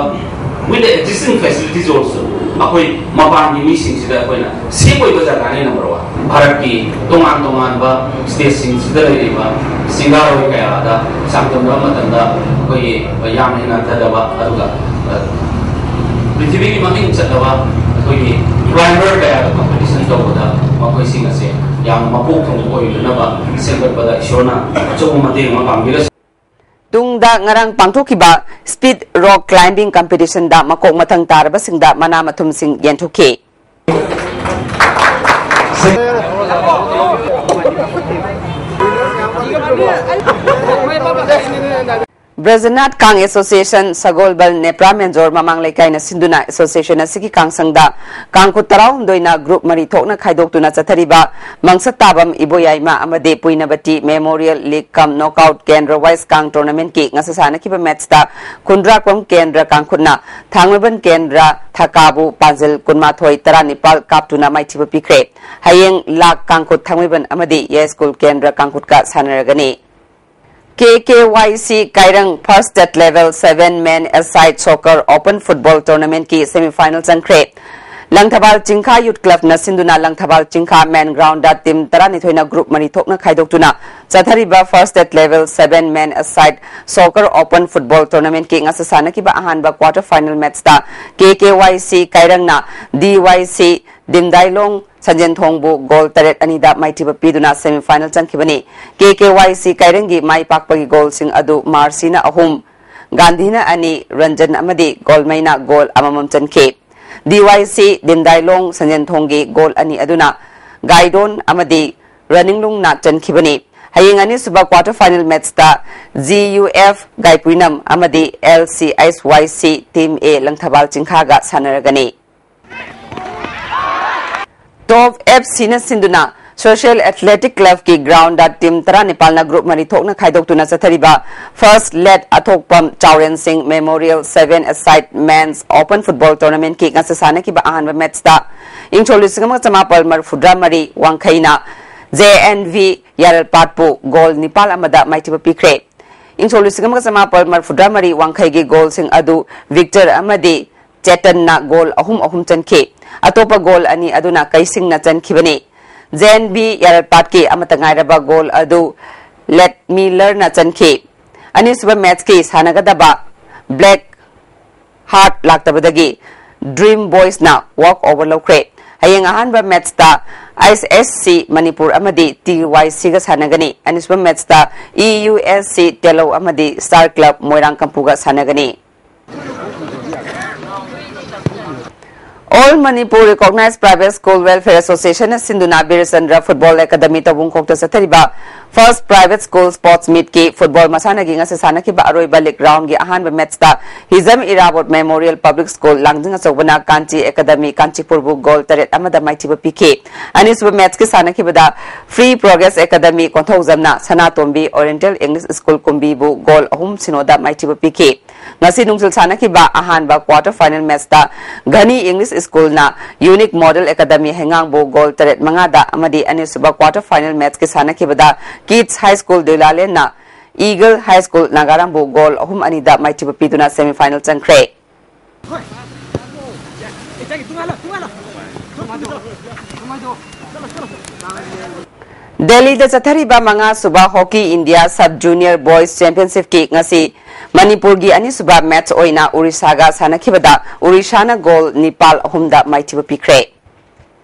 with the existing facilities also ꯑꯩꯈꯣꯏ ꯃꯄꯥꯟꯒꯤ ꯃꯤꯁꯤꯡꯁꯤꯗ ꯑꯩꯈꯣꯏꯅ ꯁꯦꯐ ꯑꯣꯏꯕ ꯖꯒꯥꯅꯤ꯫ ꯅꯝꯕꯔ ꯋꯥꯟ, ꯚꯥꯔꯠꯀꯤ ꯇꯣꯉꯥꯟ ꯇꯣꯉꯥꯟꯕ ꯁ꯭ꯇꯦꯠꯁꯤꯡꯁꯤꯗ ꯂꯩꯔꯤꯕ ꯁꯤꯡꯒꯥꯔꯣꯏ ꯀꯌꯥꯗ ꯆꯥꯡꯗꯝꯅꯕ ꯃꯇꯝꯗ ꯑꯩꯈꯣꯏꯒꯤ ꯌꯥꯝꯅ ꯍꯦꯟꯅ ꯍꯟꯊꯗꯕ, ꯑꯗꯨꯒ ꯑ, ꯄ꯭ꯔꯤꯊꯤꯕꯤꯒꯤ ꯃꯃꯤꯡ ꯆꯠꯂꯕ ꯑꯩꯈꯣꯏꯒꯤ ꯀ꯭ꯂꯥꯏꯝꯕꯔ ꯀꯌꯥꯒ ꯀꯝꯄꯤꯇꯤꯁꯟ ꯇꯧꯕꯗ ꯃꯈꯣꯏꯁꯤꯡ ꯑꯁꯦ ꯌꯥꯝꯅ ꯃꯀꯣꯛ ꯊꯣꯡꯕ ꯑꯣꯏꯅꯅꯕ ꯁꯦꯝꯒꯠꯄꯗ ꯏꯁꯣꯔꯅ ꯑꯆꯧꯕ ꯃꯇꯦꯡ ꯑꯃ ꯄꯥꯡꯕꯤꯔꯁꯨ꯫ ꯇꯨꯡꯗ ꯉꯔꯥꯡ ꯄꯥꯡꯊꯣꯛꯈꯤꯕ ꯁ꯭ꯄꯤꯗ ꯔꯣꯛ ꯀ꯭ꯂꯥꯏꯝꯕꯤꯡ ꯀꯝꯄꯤꯇꯤꯁꯟꯗ ꯃꯀꯣꯛ ꯃꯊꯪ ꯇꯥꯔꯕꯁꯤꯡꯗ ꯃꯅꯥ ꯃꯊꯨꯝꯁꯤꯡ ꯌꯦꯟꯊꯣꯛꯈꯤ꯫ ꯕ꯭ꯔꯖꯅꯥꯊ ꯀꯥꯡ ꯑꯦꯁꯣꯁꯤꯌꯦꯁꯟ, ꯁꯒꯣꯜꯕꯜ, ꯅꯦꯄ꯭ꯔꯥ ꯃꯦꯟꯖꯣꯔ ꯃꯃꯥꯡ ꯂꯩꯀꯥꯏꯅ ꯁꯤꯟꯗꯨꯅ ꯑꯦꯁꯣꯁꯤꯌꯦꯁꯟ ꯑꯁꯤꯒꯤ ꯀꯥꯡꯁꯪꯗ ꯀꯥꯡꯈꯨꯠ ꯇꯔꯥꯍꯨꯝꯗꯣꯏꯅ ꯒ꯭ꯔꯨꯞ ꯃꯔꯤ ꯊꯣꯛꯅ ꯈꯥꯏꯗꯣꯛꯇꯨꯅ ꯆꯠꯊꯔꯤꯕ ꯃꯪꯁꯠ ꯇꯥꯕꯝ ꯏꯕꯣꯌꯥꯏꯃ ꯑꯃꯗꯤ ꯄꯨꯏꯅꯕꯇꯤ ꯃꯦꯃꯣꯔꯤꯌꯦꯜ ꯂꯤꯒ ꯀꯝ ꯅꯣꯛꯑꯥꯎꯠ ꯀꯦꯟꯗ꯭ꯔ ꯋꯥꯏꯁ ꯀꯥꯡ ꯇꯣꯔꯅꯥꯃꯦꯟꯠꯀꯤ ꯉꯁꯤ ꯁꯥꯟꯅꯈꯤꯕ ꯃꯦꯠꯆꯇ ꯈꯨꯟꯗ꯭ꯔꯥꯛꯄꯝ ꯀꯦꯟꯗ꯭ꯔ ꯀꯥꯡꯈꯨꯠꯅ ꯊꯥꯡꯃꯩꯕꯟ ꯀꯦꯟꯗ꯭ꯔ ꯊꯀꯥꯕꯨ ꯄꯥꯟꯖꯜ ꯀꯨꯟꯃꯥꯊꯣꯏ ꯇꯔꯥꯅꯤꯄꯥꯜ ꯀꯥꯞꯇꯨꯅ ꯃꯥꯏꯊꯤꯕ ꯄꯤꯈ꯭ꯔꯦ꯫ ꯍꯌꯦꯡ ꯂꯥꯛ ꯀꯥꯡꯈꯨꯠ ꯊꯥꯡꯃꯩꯕꯟ ꯑꯃꯗꯤ ꯌꯥꯏꯁ꯭ꯀꯨꯜ ꯀꯦꯟꯗ꯭ꯔ ꯀꯥꯡꯈꯨꯠꯀ ꯁꯥꯟꯅꯔꯒꯅꯤ꯫ ꯀꯦ ꯀꯦ ꯋꯥꯏ ꯁꯤ ꯀꯥꯏꯔꯪ ꯐꯥꯔꯁ ꯁ꯭ꯇꯦꯠ ꯂꯦꯚꯦꯜ ꯁꯚꯦꯟ ꯃꯦꯟ ꯑꯦꯁꯥꯏꯠ ꯁꯣꯀꯔ ꯑꯣꯄꯟ ꯐꯨꯠꯕꯣꯜ ꯇꯣꯔꯅꯥꯃꯦꯟꯠꯀꯤ ꯁꯦꯃꯤꯐꯥꯏꯅꯦꯜ ꯆꯪꯈ꯭ꯔꯦ꯫ ꯂꯪꯊꯕꯥꯜ ꯆꯤꯡꯈꯥ ꯌꯨꯠ ꯀ꯭ꯂꯕꯅ ꯁꯤꯟꯗꯨꯅ ꯂꯪꯊꯕꯥꯜ ꯆꯤꯡꯈꯥ ꯃꯦꯟ ꯒ꯭ꯔꯥꯎꯟꯗ ꯇꯤꯝ ꯇꯔꯥꯅꯤꯊꯣꯏꯅ ꯒ꯭ꯔꯨꯞ ꯃꯔꯤ ꯊꯣꯛꯅ ꯈꯥꯏꯗꯣꯛꯇꯨꯅ ꯆꯠꯊꯔꯤꯕ ꯐꯥꯔꯁ ꯁ꯭ꯇꯦꯠ ꯂꯦꯚꯦꯜ ꯁꯚꯦꯟ ꯃꯦꯟ ꯑꯦꯁꯥꯏꯠ ꯁꯣꯀꯔ ꯑꯣꯄꯟ ꯐꯨꯠꯕꯣꯜ ꯇꯣꯔꯅꯥꯃꯦꯟꯠꯀꯤ ꯉꯁꯤ ꯁꯥꯟꯅꯈꯤꯕ ꯑꯍꯥꯟꯕ ꯀ꯭ꯋꯥꯔꯇꯔ ꯐꯥꯏꯅꯦꯜ ꯃꯦꯠꯆꯇ ꯀꯦ ꯀꯦ ꯋꯥꯏ ꯁꯤ ꯀꯥꯏꯔꯪꯅ ꯗꯤ ꯋꯥꯏ ꯁꯤ ꯗꯤꯝꯗꯥꯏꯂꯣꯡ ꯁꯟꯖꯦꯟꯊꯣꯡꯕꯨ ꯒꯣꯜ ꯇꯔꯦꯠ ꯑꯅꯤꯗ ꯃꯥꯏꯊꯤꯕ ꯄꯤꯗꯨꯅ ꯁꯦꯃꯤꯐꯥꯏꯅꯦꯜ ꯆꯪꯈꯤꯕꯅꯤ꯫ ꯀꯦ ꯀꯦ ꯋꯥꯏ ꯁꯤ ꯀꯥꯏꯔꯪꯒꯤ ꯃꯥꯏ ꯄꯥꯛꯄꯒꯤ ꯒꯣꯜꯁꯤꯡ ꯑꯗꯨ ꯃꯥꯔꯁꯤꯅ ꯑꯍꯨꯝ, ꯒꯥꯟꯙꯤꯅ ꯑꯅꯤ, ꯔꯟꯖꯟ ꯑꯃꯗꯤ ꯒꯣꯜꯃꯩꯅ ꯒꯣꯜ ꯑꯃꯃꯝ ꯆꯟꯈꯤ꯫ ꯗꯤ ꯋꯥꯏ ꯁꯤ ꯗꯤꯝꯗꯥꯏꯂꯣꯡ ꯁꯟꯖꯦꯟꯊꯣꯡꯒꯤ ꯒꯣꯜ ꯑꯅꯤ ꯑꯗꯨꯅ ꯒꯥꯏꯗꯣꯟ ꯑꯃꯗꯤ ꯔꯅꯤꯡꯂꯨꯡꯅ ꯆꯟꯈꯤꯕꯅꯤ꯫ ꯍꯌꯦꯡ ꯑꯅꯤꯁꯨꯕ ꯀ꯭ꯋꯥꯔꯇꯔ ꯐꯥꯏꯅꯦꯜ ꯃꯦꯠꯆꯇ ꯖꯤ ꯌꯨ ꯑꯦꯐ ꯒꯥꯏꯄꯨꯏꯅꯝ ꯑꯃꯗꯤ L C H Y C team A Langthabal ꯆꯤꯡꯈꯥꯒ ꯁꯥꯟꯅꯔꯒꯅꯤ꯫ ꯇꯣꯞ ꯑꯦꯐ ꯁꯤꯅ ꯁꯤꯟꯗꯨꯅ ꯁꯣꯁꯤꯌꯦꯜ ꯑꯦꯊꯂꯦꯇꯤꯛ ꯀ꯭ꯂꯕꯀꯤ ꯒ꯭ꯔꯥꯎꯟꯗ ꯇꯤꯝ ꯇꯔꯥꯅꯤꯄꯥꯜꯅ ꯒ꯭ꯔꯨꯞ ꯃꯔꯤ ꯊꯣꯛꯅ ꯈꯥꯏꯗꯣꯛꯇꯨꯅ ꯆꯠꯊꯔꯤꯕ ꯐꯥꯔꯁ ꯂꯦꯠ ꯑꯊꯣꯛꯄꯝ ꯆꯥꯎꯔꯦꯟ ꯁꯤꯡ ꯃꯦꯃꯣꯔꯤꯌꯦꯜ ꯁꯦꯚꯦꯟ ꯑꯦ ꯁꯥꯏꯠ ꯃꯦꯟꯁ ꯑꯣꯄꯟ ꯐꯨꯠꯕꯣꯜ ꯇꯣꯔꯅꯥꯃꯦꯟꯠꯀꯤ ꯉꯁꯤ ꯁꯥꯟꯅꯈꯤꯕ ꯑꯍꯥꯟꯕ ꯃꯦꯠꯁꯇ ꯏꯪꯁꯣꯛ ꯂꯤꯁꯤꯡ ꯑꯃꯒ ꯆꯃꯥꯄꯜ ꯃꯔꯤꯐꯨꯇꯔꯥ ꯃꯔꯤ ꯋꯥꯡꯈꯩꯅ ꯖꯦ ꯑꯦꯟ ꯚꯤ ꯌꯥꯔꯜꯄꯥꯠꯄꯨ ꯒꯣꯜ ꯅꯤꯄꯥꯜ ꯑꯃꯗ ꯃꯥꯏꯊꯤꯕ ꯄꯤꯈ꯭ꯔꯦ꯫ ꯏꯪꯁꯣꯛ ꯂꯤꯁꯤꯡ ꯑꯃꯒ ꯆꯃꯥꯄꯜ ꯃꯔꯤꯐꯨꯇꯔꯥ ꯃꯔꯤ ꯋꯥꯡꯈꯩꯒꯤ ꯒꯣꯜꯁꯤꯡ ꯑꯗꯨ ꯚꯤꯛꯇꯔ ꯑꯃꯗꯤ ꯆꯦꯇꯟꯅ ꯒꯣꯜ ꯑꯍꯨꯝ ꯑꯍꯨꯝ ꯆꯟꯈꯤ꯫ ꯑꯇꯣꯞꯄ ꯒꯣꯜ ꯑꯅꯤ ꯑꯗꯨꯅ ꯀꯩꯁꯤꯡꯅ ꯆꯟꯈꯤꯕꯅꯤ꯫ ꯖꯦ ꯑꯦꯟ ꯚꯤ ꯌꯥꯔꯜꯄꯥꯠꯀꯤ ꯑꯃꯠꯇ ꯉꯥꯏꯔꯕ ꯒꯣꯜ ꯑꯗꯨ ꯂꯦꯠꯃꯤꯂꯔꯅ ꯆꯟꯈꯤ꯫ ꯑꯅꯤꯁꯨꯕ ꯃꯦꯠꯁꯀꯤ ꯁꯥꯟꯅꯒꯗꯕ ꯕ꯭ꯂꯦꯛ ꯍꯥꯔꯠ ꯂꯥꯛꯇꯕꯗꯒꯤ ꯗ꯭ꯔꯤꯝ ꯕꯣꯏꯁꯅ ꯋꯥꯛ ꯑꯣꯚꯔ ꯂꯧꯈ꯭ꯔꯦ꯫ ꯍꯌꯦꯡ ꯑꯍꯥꯟꯕ ꯃꯦꯠꯁꯇ ꯑꯥꯏ ꯑꯦꯁ ꯁꯤ ꯃꯅꯤꯄꯨꯔ ꯑꯃꯗꯤ ꯇꯤ ꯋꯥꯏ ꯁꯤꯒ ꯁꯥꯟꯅꯒꯅꯤ꯫ ꯑꯅꯤꯁꯨꯕ ꯃꯦꯠꯁꯇ ꯏ ꯌꯨ ꯑꯦꯁ ꯁꯤ ꯇꯦꯂꯧ ꯑꯃꯗꯤ ꯁ꯭ꯇꯥꯔ ꯀ꯭ꯂꯕ ꯃꯣꯏꯔꯥꯡ ꯀꯝꯄꯨꯒ ꯁꯥꯟꯅꯒꯅꯤ꯫ All Manipur Recognized Private School Welfare Association ꯅ ꯁꯤꯟꯗꯨꯅ ꯕꯤꯔꯆꯟꯗ꯭ꯔ ꯐꯨꯠꯕꯣꯜ ꯑꯦꯀꯥꯗꯃꯤ ꯇꯧꯕꯨꯡꯈꯣꯛꯇ ꯆꯠꯊꯔꯤꯕ ꯐꯥꯔꯁ ꯄ꯭ꯔꯥꯏꯚꯦꯠ ꯁ꯭ꯀꯨꯜ ꯁ꯭ꯄꯣꯔꯠꯁ ꯃꯤꯠꯀꯤ ꯐꯨꯠꯕꯣꯜ ꯃꯁꯥꯟꯅꯒꯤ ꯉꯁꯤ ꯁꯥꯟꯅꯈꯤꯕ ꯑꯔꯣꯏꯕ ꯂꯤꯒ ꯔꯥꯎꯟꯒꯤ ꯑꯍꯥꯟꯕ ꯃꯦꯠꯁꯇ Hijam Irabot memorial public school ꯂꯥꯡꯖꯤꯡ ꯑꯆꯧꯕꯅ ꯀꯥꯟꯆꯤ ꯑꯦꯀꯥꯗꯃꯤ ꯀꯥꯟꯆꯤꯄꯨꯔꯕꯨ ꯒꯣꯜ ꯇꯔꯦꯠ ꯑꯃꯗ ꯃꯥꯏꯊꯤꯕ ꯄꯤꯈꯤ꯫ ꯑꯅꯤꯁꯨꯕ ꯃꯦꯠꯁꯀꯤ ꯁꯥꯟꯅꯈꯤꯕꯗ ꯐ꯭ꯔꯤ ꯄ꯭ꯔꯣꯒ꯭ꯔꯦꯁ ꯑꯦꯀꯥꯗꯃꯤ ꯀꯣꯟꯊꯧꯖꯝꯅ ꯁꯅꯥꯇꯣꯝꯕꯤ ꯑꯣꯔꯤꯌꯦꯟꯇꯦꯜ ꯏꯪꯂꯤꯁ ꯁ꯭ꯀꯨꯜ ꯀꯨꯝꯕꯤꯕꯨ ꯒꯣꯜ ꯑꯍꯨꯝ ꯁꯤꯅꯣꯗ ꯃꯥꯏꯊꯤꯕ ꯄꯤꯈꯤ꯫ ꯉꯁꯤ ꯅꯨꯡꯊꯤꯜ ꯁꯥꯟꯅꯈꯤꯕ ꯑꯍꯥꯟꯕ ꯀ꯭ꯋꯥꯇꯔ ꯐꯥꯏꯅꯦꯜ ꯃꯦꯠꯁꯇ ꯘꯅꯤ ꯏꯪꯂꯤꯁ ꯁ꯭ꯀꯨꯜꯅ ꯌꯨꯅꯤꯛ ꯃꯣꯗꯦꯜ ꯑꯦꯀꯥꯗꯃꯤ ꯍꯩꯉꯥꯡꯕꯨ ꯒꯣꯜ ꯇꯔꯦꯠ ꯃꯉꯥꯗ ꯑꯃꯗꯤ ꯑꯅꯤꯁꯨꯕ ꯀ꯭ꯋꯥꯇꯔ ꯐꯥꯏꯅꯦꯜ ꯃꯦꯠꯁꯀꯤ ꯁꯥꯟꯅꯈꯤꯕꯗ ꯀꯤꯗ꯭ꯁ ꯍꯥꯏ ꯁ꯭ꯀꯨꯜ ꯗꯨꯏꯂꯥꯂꯦꯟꯅ ꯏꯒꯜ ꯍꯥꯏ ꯁ꯭ꯀꯨꯜ ꯅꯥꯒꯥꯔꯥꯝꯕꯨ ꯒꯣꯜ ꯑꯍꯨꯝ ꯑꯅꯤꯗ ꯃꯥꯏꯊꯤꯕ ꯄꯤꯗꯨꯅ ꯁꯦꯃꯤꯐꯥꯏꯅꯦꯜ ꯆꯪꯈ꯭ꯔꯦ꯫ ꯗꯦꯜꯂꯤꯗ ꯆꯠꯊꯔꯤꯕ ꯃꯉꯥ ꯁꯨꯕ hockey India sub junior boys ꯆꯦꯝꯄꯤꯌꯟꯁꯤꯞꯀꯤ ꯉꯁꯤ ꯃꯅꯤꯄꯨꯔꯒꯤ ꯑꯅꯤꯁꯨꯕ ꯃꯦꯠꯆ ꯑꯣꯏꯅ ꯎꯔꯤꯁꯥꯒ ꯁꯥꯟꯅꯈꯤꯕꯗ ꯎꯔꯤꯁꯥꯅ ꯒꯣꯜ ꯅꯤꯄꯥꯜ ꯑꯍꯨꯝꯗ ꯃꯥꯏꯊꯤꯕ ꯄꯤꯈ꯭ꯔꯦ꯫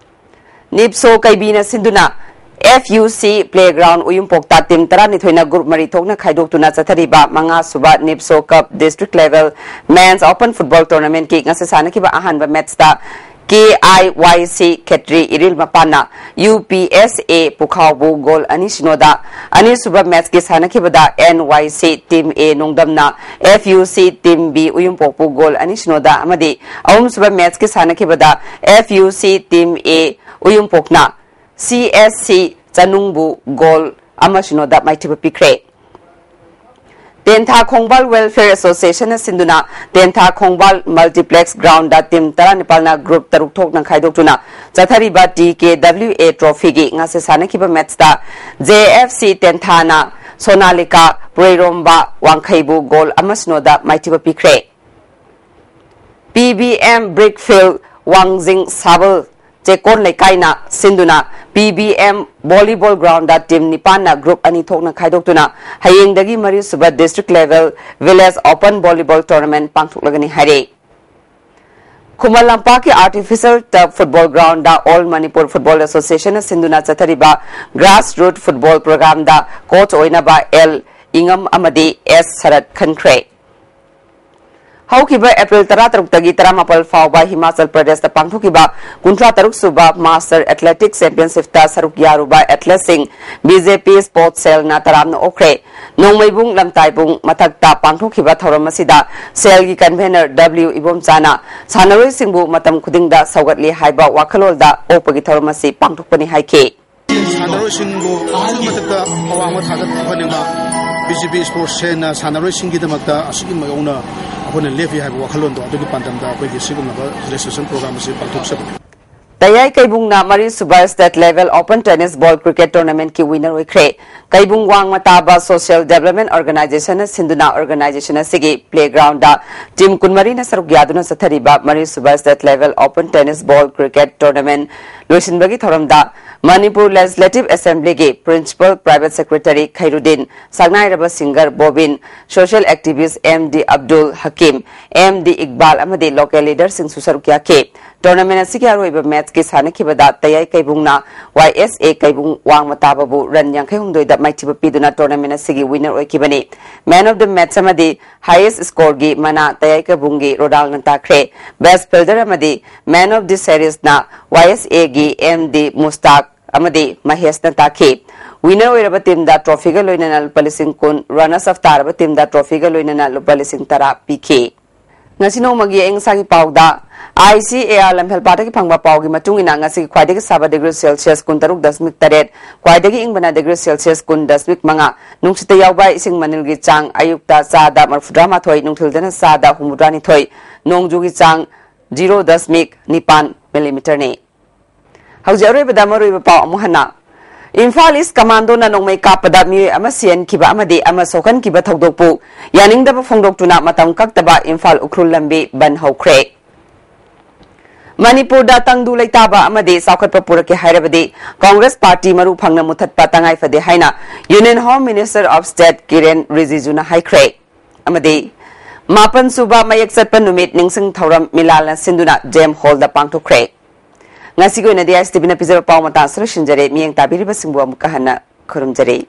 ꯅꯤꯞꯁꯣ ꯀꯩꯕꯤꯅ ꯁꯤꯟꯗꯨꯅ ꯑꯦꯐ ꯌꯨ ꯁꯤ ꯄ꯭ꯂꯦꯒ꯭ꯔꯥꯎꯟ ꯎꯌꯨꯝꯄꯣꯛꯇ ꯇꯤꯝ ꯇꯔꯥꯅꯤꯊꯣꯏꯅ ꯒ꯭ꯔꯨꯞ ꯃꯔꯤ ꯊꯣꯛꯅ ꯈꯥꯏꯗꯣꯛꯇꯨꯅ ꯆꯠꯊꯔꯤꯕ ꯃꯉꯥ ꯁꯨꯕ ꯅꯤꯞꯁꯣ ꯀꯞ ꯗꯤꯁꯇ꯭ꯔꯤꯛ ꯂꯦꯚꯦꯜ ꯃꯦꯟꯁ ꯑꯣꯄꯟ ꯐꯨꯠꯕꯣꯜ ꯇꯣꯔꯅꯥꯃꯦꯟꯠꯀꯤ ꯉꯁꯤ ꯁꯥꯟꯅꯈꯤꯕ ꯑꯍꯥꯟꯕ ꯃꯦꯠꯆꯇ ꯀꯦ ꯑꯥꯏ ꯋꯥꯏ ꯁꯤ ꯈꯦꯇ꯭ꯔꯤ ꯏꯔꯤꯜ ꯃꯄꯥꯟꯅ ꯌꯨ ꯄꯤ ꯑꯦꯁ ꯑꯦ ꯄꯨꯈꯥꯎꯕꯨ ꯒꯣꯜ ꯑꯅꯤ ꯁꯤꯅꯣꯗ, ꯑꯅꯤꯁꯨꯕ ꯃꯦꯠꯆꯀꯤ ꯁꯥꯟꯅꯈꯤꯕꯗ and Y C team A ꯅꯣꯡꯗꯝꯅ F U ꯁꯤ ꯇꯤꯝ ꯕꯤ ꯎꯌꯨꯝꯄꯣꯛꯄꯨ ꯒꯣꯜ ꯑꯅꯤ ꯁꯤꯅꯣꯗ ꯑꯃꯗꯤ ꯑꯍꯨꯝꯁꯨꯕ ꯃꯦꯠꯆꯀꯤ ꯁꯥꯟꯅꯈꯤꯕꯗ ꯑꯦꯐ ꯌꯨ ꯁꯤ ꯇꯤꯝ ꯑꯦ ꯎꯌꯨꯝꯄꯣꯛꯅ ꯁꯤ ꯑꯦꯁ ꯁꯤ ꯆꯅꯨꯡꯕꯨ ꯒꯣꯜ ꯑꯃ ꯁꯤꯅꯣꯗ ꯃꯥꯏꯊꯤꯕ ꯄꯤꯈ꯭ꯔꯦ꯫ ꯇꯦꯟꯊꯥ ꯈꯣꯡꯕꯥꯜ Welfare Associationꯅ ꯁꯤꯟꯗꯨꯅ ꯇꯦꯟꯊꯥ ꯈꯣꯡꯕꯥꯜ Multiplex Groundꯗ team ꯇꯔꯥꯅꯤꯄꯥꯜꯅ group ꯇꯔꯨꯛ ꯊꯣꯛꯅ ꯈꯥꯏꯗꯣꯛꯇꯨꯅ ꯆꯠꯊꯔꯤꯕ ꯇꯤ ꯀꯦ ꯗꯕ꯭ꯂꯤꯎ ꯑꯦ Trophyꯒꯤ ꯉꯁꯤ ꯁꯥꯟꯅꯈꯤꯕ matchꯇ J F C ꯇꯦꯟꯊꯥꯅ Sonalika ꯄꯨꯔꯩꯔꯣꯝꯕ ꯋꯥꯡꯈꯩꯕꯨ goal ꯑꯃ ꯁꯤꯅꯣꯗ ꯃꯥꯏꯊꯤꯕ ꯄꯤꯈ꯭ꯔꯦ꯫ ꯄꯤ ꯕꯤ ꯑꯦꯝ Brickfield ꯋꯥꯡꯖꯤꯡ ꯁꯥꯕꯜ ꯆꯦꯛꯀꯣꯟ ꯂꯩꯀꯥꯏꯅ ꯁꯤꯟꯗꯨꯅ ꯄꯤ B M Volleyball Groundꯗ team ꯅꯤꯄꯥꯟꯅ group ꯑꯅꯤ ꯊꯣꯛꯅ ꯈꯥꯏꯗꯣꯛꯇꯨꯅ ꯍꯌꯦꯡꯗꯒꯤ ꯃꯔꯤꯁꯨꯕ District Level Village Open Volleyball Tournament ꯄꯥꯡꯊꯣꯛꯂꯒꯅꯤ ꯍꯥꯏꯔꯦ꯫ ꯈꯨꯃꯟ ꯂꯝꯄꯥꯛꯀꯤ Artificial Turf Football Groundꯗ All Manipur Football Associationꯅ ꯁꯤꯟꯗꯨꯅ ꯆꯠꯊꯔꯤꯕ Grassroot Football Programꯗ coach ꯑꯣꯏꯅꯕ ꯑꯦꯜ ꯏꯉꯝ ꯑꯃꯗꯤ ꯑꯦꯁ ꯁꯔꯠ ꯈꯟꯈ꯭ꯔꯦ꯫ ꯍꯧꯈꯤꯕ ꯑꯦꯄ꯭ꯔꯤꯜ ꯇꯔꯥꯇꯔꯨꯛꯇꯒꯤ ꯇꯔꯥꯃꯥꯄꯜ ꯐꯥꯎꯕ ꯍꯤꯃꯥꯆꯜ ꯄ꯭ꯔꯗꯦꯁꯇ ꯄꯥꯡꯊꯣꯛꯈꯤꯕ ꯀꯨꯟꯊ꯭ꯔꯥ ꯇꯔꯨꯛ ꯁꯨꯕ Master Athletic Championshipꯇ ꯁꯔꯨꯛ ꯌꯥꯔꯨꯕ athleteꯁꯤꯡ ꯕꯤ ꯖꯦ ꯄꯤ Sports Cellꯅ ꯇꯔꯥꯝꯅ ꯑꯣꯛꯈ꯭ꯔꯦ꯫ ꯅꯣꯡꯃꯩꯕꯨꯡ ꯂꯝꯇꯥꯏꯕꯨꯡ ꯃꯊꯛꯇ ꯄꯥꯡꯊꯣꯛꯈꯤꯕ ꯊꯧꯔꯝ ꯑꯁꯤꯗ cellꯒꯤ convener ꯗꯕ꯭ꯂꯤꯎ ꯏꯕꯣꯝꯆꯥꯅ ꯁꯥꯟꯅꯔꯣꯏꯁꯤꯡꯕꯨ ꯃꯇꯝ ꯈꯨꯗꯤꯡꯗ ꯁꯧꯒꯠꯂꯤ ꯍꯥꯏꯕ ꯋꯥꯈꯜꯂꯣꯟꯗ ꯑꯣꯛꯄꯒꯤ ꯊꯧꯔꯝ ꯑꯁꯤ ꯄꯥꯡꯊꯣꯛꯄꯅꯤ ꯍꯥꯏꯈꯤ꯫ ꯁꯥꯟꯅꯔꯣꯏꯁꯤꯡꯕꯨ ꯑꯁꯨꯛꯀꯤ ꯃꯊꯛꯇ ꯑꯋꯥꯡꯕ ꯊꯥꯛꯇ ꯄꯨꯈꯠꯅꯤꯡꯕ ꯕꯤ ꯖꯦ ꯄꯤ Sports Cellꯅ ꯁꯥꯟꯅꯔꯣꯏꯁꯤꯡꯒꯤꯗꯃꯛꯇ ꯑꯁꯨꯛꯀꯤ ꯃꯑꯣꯡꯅ ꯑꯩꯈꯣꯏꯅ ꯂꯦꯞꯄꯤ ꯍꯥꯏꯕ ꯋꯥꯈꯜꯂꯣꯟꯗꯣ ꯑꯗꯨꯒꯤ ꯄꯥꯟꯗꯝꯗ ꯑꯩꯈꯣꯏꯒꯤ ꯁꯤꯒꯨꯝꯂꯕ registration program ꯑꯁꯤ ꯄꯥꯡꯊꯣꯛꯆꯕꯅꯤ꯫ ꯇꯌꯥꯏ ꯀꯩꯕꯨꯡꯅ ꯃꯔꯤꯁꯨꯕ State Level Open Tennis Ball Cricket Tournamentꯀꯤ winner ꯑꯣꯏꯈ꯭ꯔꯦ꯫ ꯀꯩꯕꯨꯡ ꯋꯥꯡꯃ ꯇꯥꯕ Social Development Organizationꯅ ꯁꯤꯟꯗꯨꯅ organization ꯑꯁꯤꯒꯤ playgroundꯗ team ꯀꯨꯟꯃꯔꯤꯅ ꯁꯔꯨꯛ ꯌꯥꯗꯨꯅ ꯆꯠꯊꯔꯤꯕ ꯃꯔꯤꯁꯨꯕ State Level Open Tennis Ball Cricket Tournament ꯂꯣꯏꯁꯤꯟꯕꯒꯤ ꯊꯧꯔꯝꯗ Manipur Legislative Assemblyꯒꯤ Principal Private Secretary Khairuddin, ꯁꯛꯅꯥꯏꯔꯕ singer Bobin, social activist M D Abdul Hakim, M D Iqbal ꯑꯃꯗꯤ local leaderꯁꯤꯡꯁꯨ ꯁꯔꯨꯛ ꯌꯥꯈꯤ꯫ Tournament ꯑꯁꯤꯒꯤ ꯑꯔꯣꯏꯕ matchꯀꯤ ꯁꯥꯟꯅꯈꯤꯕꯗ ꯇꯌꯥꯏ ꯀꯩꯕꯨꯡꯅ ꯋꯥꯏ ꯑꯦꯁ ꯑꯦ ꯀꯩꯕꯨꯡ ꯋꯥꯡꯃ ꯇꯥꯕꯕꯨ run ꯌꯥꯡꯈꯩ ꯍꯨꯝꯗꯣꯏꯗ ꯃꯥꯏꯊꯤꯕ ꯄꯤꯗꯨꯅ tournament ꯑꯁꯤꯒꯤ winner ꯑꯣꯏꯈꯤꯕꯅꯤ꯫ Man of the match ꯑꯃꯗꯤ highest scoreꯒꯤ ꯃꯅꯥ ꯇꯌꯥꯏ ꯀꯩꯕꯨꯡꯒꯤ ꯔꯣꯗꯥꯜꯅ ꯇꯥꯈ꯭ꯔꯦ꯫ Best fielder ꯑꯃꯗꯤ Man of the Seriesꯅ ꯋꯥꯏ ꯑꯦꯁ ꯑꯦꯒꯤ ꯑꯦꯝ ꯗꯤ ꯃꯨꯁꯇꯥꯛ ꯑꯃꯗꯤ ꯃꯍꯦꯁꯅ ꯇꯥꯈꯤ꯫ Winner ꯑꯣꯏꯔꯕ teamꯗ trophyꯒ ꯂꯣꯏꯅꯅ ꯂꯨꯄꯥ ꯂꯤꯁꯤꯡ ꯀꯨꯟ, runners up ꯇꯥꯔꯕ teamꯗ trophyꯒ ꯂꯣꯏꯅꯅ ꯂꯨꯄꯥ ꯂꯤꯁꯤꯡ ꯇꯔꯥ ꯄꯤꯈꯤ꯫ ꯉꯁꯤ ꯅꯣꯡꯃꯒꯤ ꯑꯏꯪ ꯑꯁꯥꯒꯤ ꯄꯥꯎꯗ, ICAR ꯂꯝꯐꯦꯜꯄꯥꯠꯇꯒꯤ ꯐꯪꯕ ꯄꯥꯎꯒꯤ ꯃꯇꯨꯡ ꯏꯟꯅ, ꯉꯁꯤꯒꯤ ꯈ꯭ꯋꯥꯏꯗꯒꯤ ꯁꯥꯕ degree Celsius ꯀꯨꯟꯇꯔꯨꯛ ꯗꯁꯃꯤꯛ ꯇꯔꯦꯠ, ꯈ꯭ꯋꯥꯏꯗꯒꯤ ꯏꯪꯕꯅ degree Celsius ꯀꯨꯟ ꯗꯁꯃꯤꯛ ꯃꯉꯥ, ꯅꯨꯡꯁꯤꯠꯇ ꯌꯥꯎꯕ ꯏꯁꯤꯡ ꯃꯅꯤꯜꯒꯤ ꯆꯥꯡ ꯑꯌꯨꯛꯇ ꯆꯥꯗ ꯃꯔꯤꯐꯨꯇꯔꯥ ꯃꯥꯊꯣꯏ, ꯅꯨꯡꯊꯤꯜꯗꯅ ꯆꯥꯗ ꯍꯨꯝꯐꯨꯇꯔꯥ ꯅꯤꯊꯣꯏ, ꯅꯣꯡꯖꯨꯒꯤ ꯆꯥꯡ zero ꯗꯁꯃꯤꯛ ꯅꯤꯄꯥꯟ ꯃꯤꯂꯤꯃꯤꯇꯔꯅꯤ꯫ ꯍꯧꯖꯤꯛ ꯑꯔꯣꯏꯕꯗ ꯃꯔꯨꯑꯣꯏꯕ ꯄꯥꯎ ꯑꯃꯨꯛ ꯍꯟꯅ꯫ ꯏꯝꯐꯥꯜ ꯏꯁ ꯀꯃꯥꯟꯗꯣꯅ ꯅꯣꯡꯃꯩ ꯀꯥꯞꯄꯗ ꯃꯤꯑꯣꯏ ꯑꯃ ꯁꯤꯍꯟꯈꯤꯕ ꯑꯃꯗꯤ ꯑꯃ ꯁꯣꯛꯍꯟꯈꯤꯕ ꯊꯧꯗꯣꯛꯄꯨ ꯌꯥꯅꯤꯡꯗꯕ ꯐꯣꯡꯗꯣꯛꯇꯨꯅ ꯃꯇꯝ ꯀꯛꯇꯕ ꯏꯝꯐꯥꯜ ꯎꯈ꯭ꯔꯨꯜ ꯂꯝꯕꯤ ꯕꯟ ꯍꯧꯈ꯭ꯔꯦ꯫ ꯃꯅꯤꯄꯨꯔꯗ ꯇꯪꯗꯨ ꯂꯩꯇꯥꯕ ꯑꯃꯗꯤ ꯆꯥꯎꯈꯠꯄ ꯄꯨꯔꯛꯀꯦ ꯍꯥꯏꯔꯕꯗꯤ ꯀꯣꯡꯒ꯭ꯔꯦꯁ ꯄꯥꯔꯇꯤ ꯃꯔꯨ ꯐꯪꯅ ꯃꯨꯊꯠꯄ ꯇꯉꯥꯏ ꯐꯗꯦ ꯍꯥꯏꯅ Union Home Minister of State ꯀꯤꯔꯦꯟ ꯔꯤꯖꯤꯖꯨꯅ ꯍꯥꯏꯈ꯭ꯔꯦ꯫ ꯑꯃꯗꯤ ꯃꯥꯄꯟ ꯁꯨꯕ ꯃꯌꯦꯛ ꯆꯠꯄ ꯅꯨꯃꯤꯠ ꯅꯤꯡꯁꯤꯡ ꯊꯧꯔꯝ ꯃꯤꯂꯥꯜꯅ ꯁꯤꯟꯗꯨꯅ ꯖꯦꯝ ꯍꯣꯜꯗ ꯄꯥꯡꯊꯣꯛꯈ꯭ꯔꯦ꯫ ꯉꯁꯤꯒꯤ ꯑꯣꯏꯅꯗꯤ ISTVꯅ ꯄꯤꯖꯕ ꯄꯥꯎ ꯃꯇꯥꯡ ꯑꯁꯤꯗ ꯂꯣꯏꯁꯤꯟꯖꯔꯦ꯫ ꯃꯤꯠꯌꯦꯡ ꯇꯥꯕꯤꯔꯤꯕꯁꯤꯡꯕꯨ ꯑꯃꯨꯛꯀ ꯍꯟꯅ ꯈꯨꯔꯨꯝꯖꯔꯤ꯫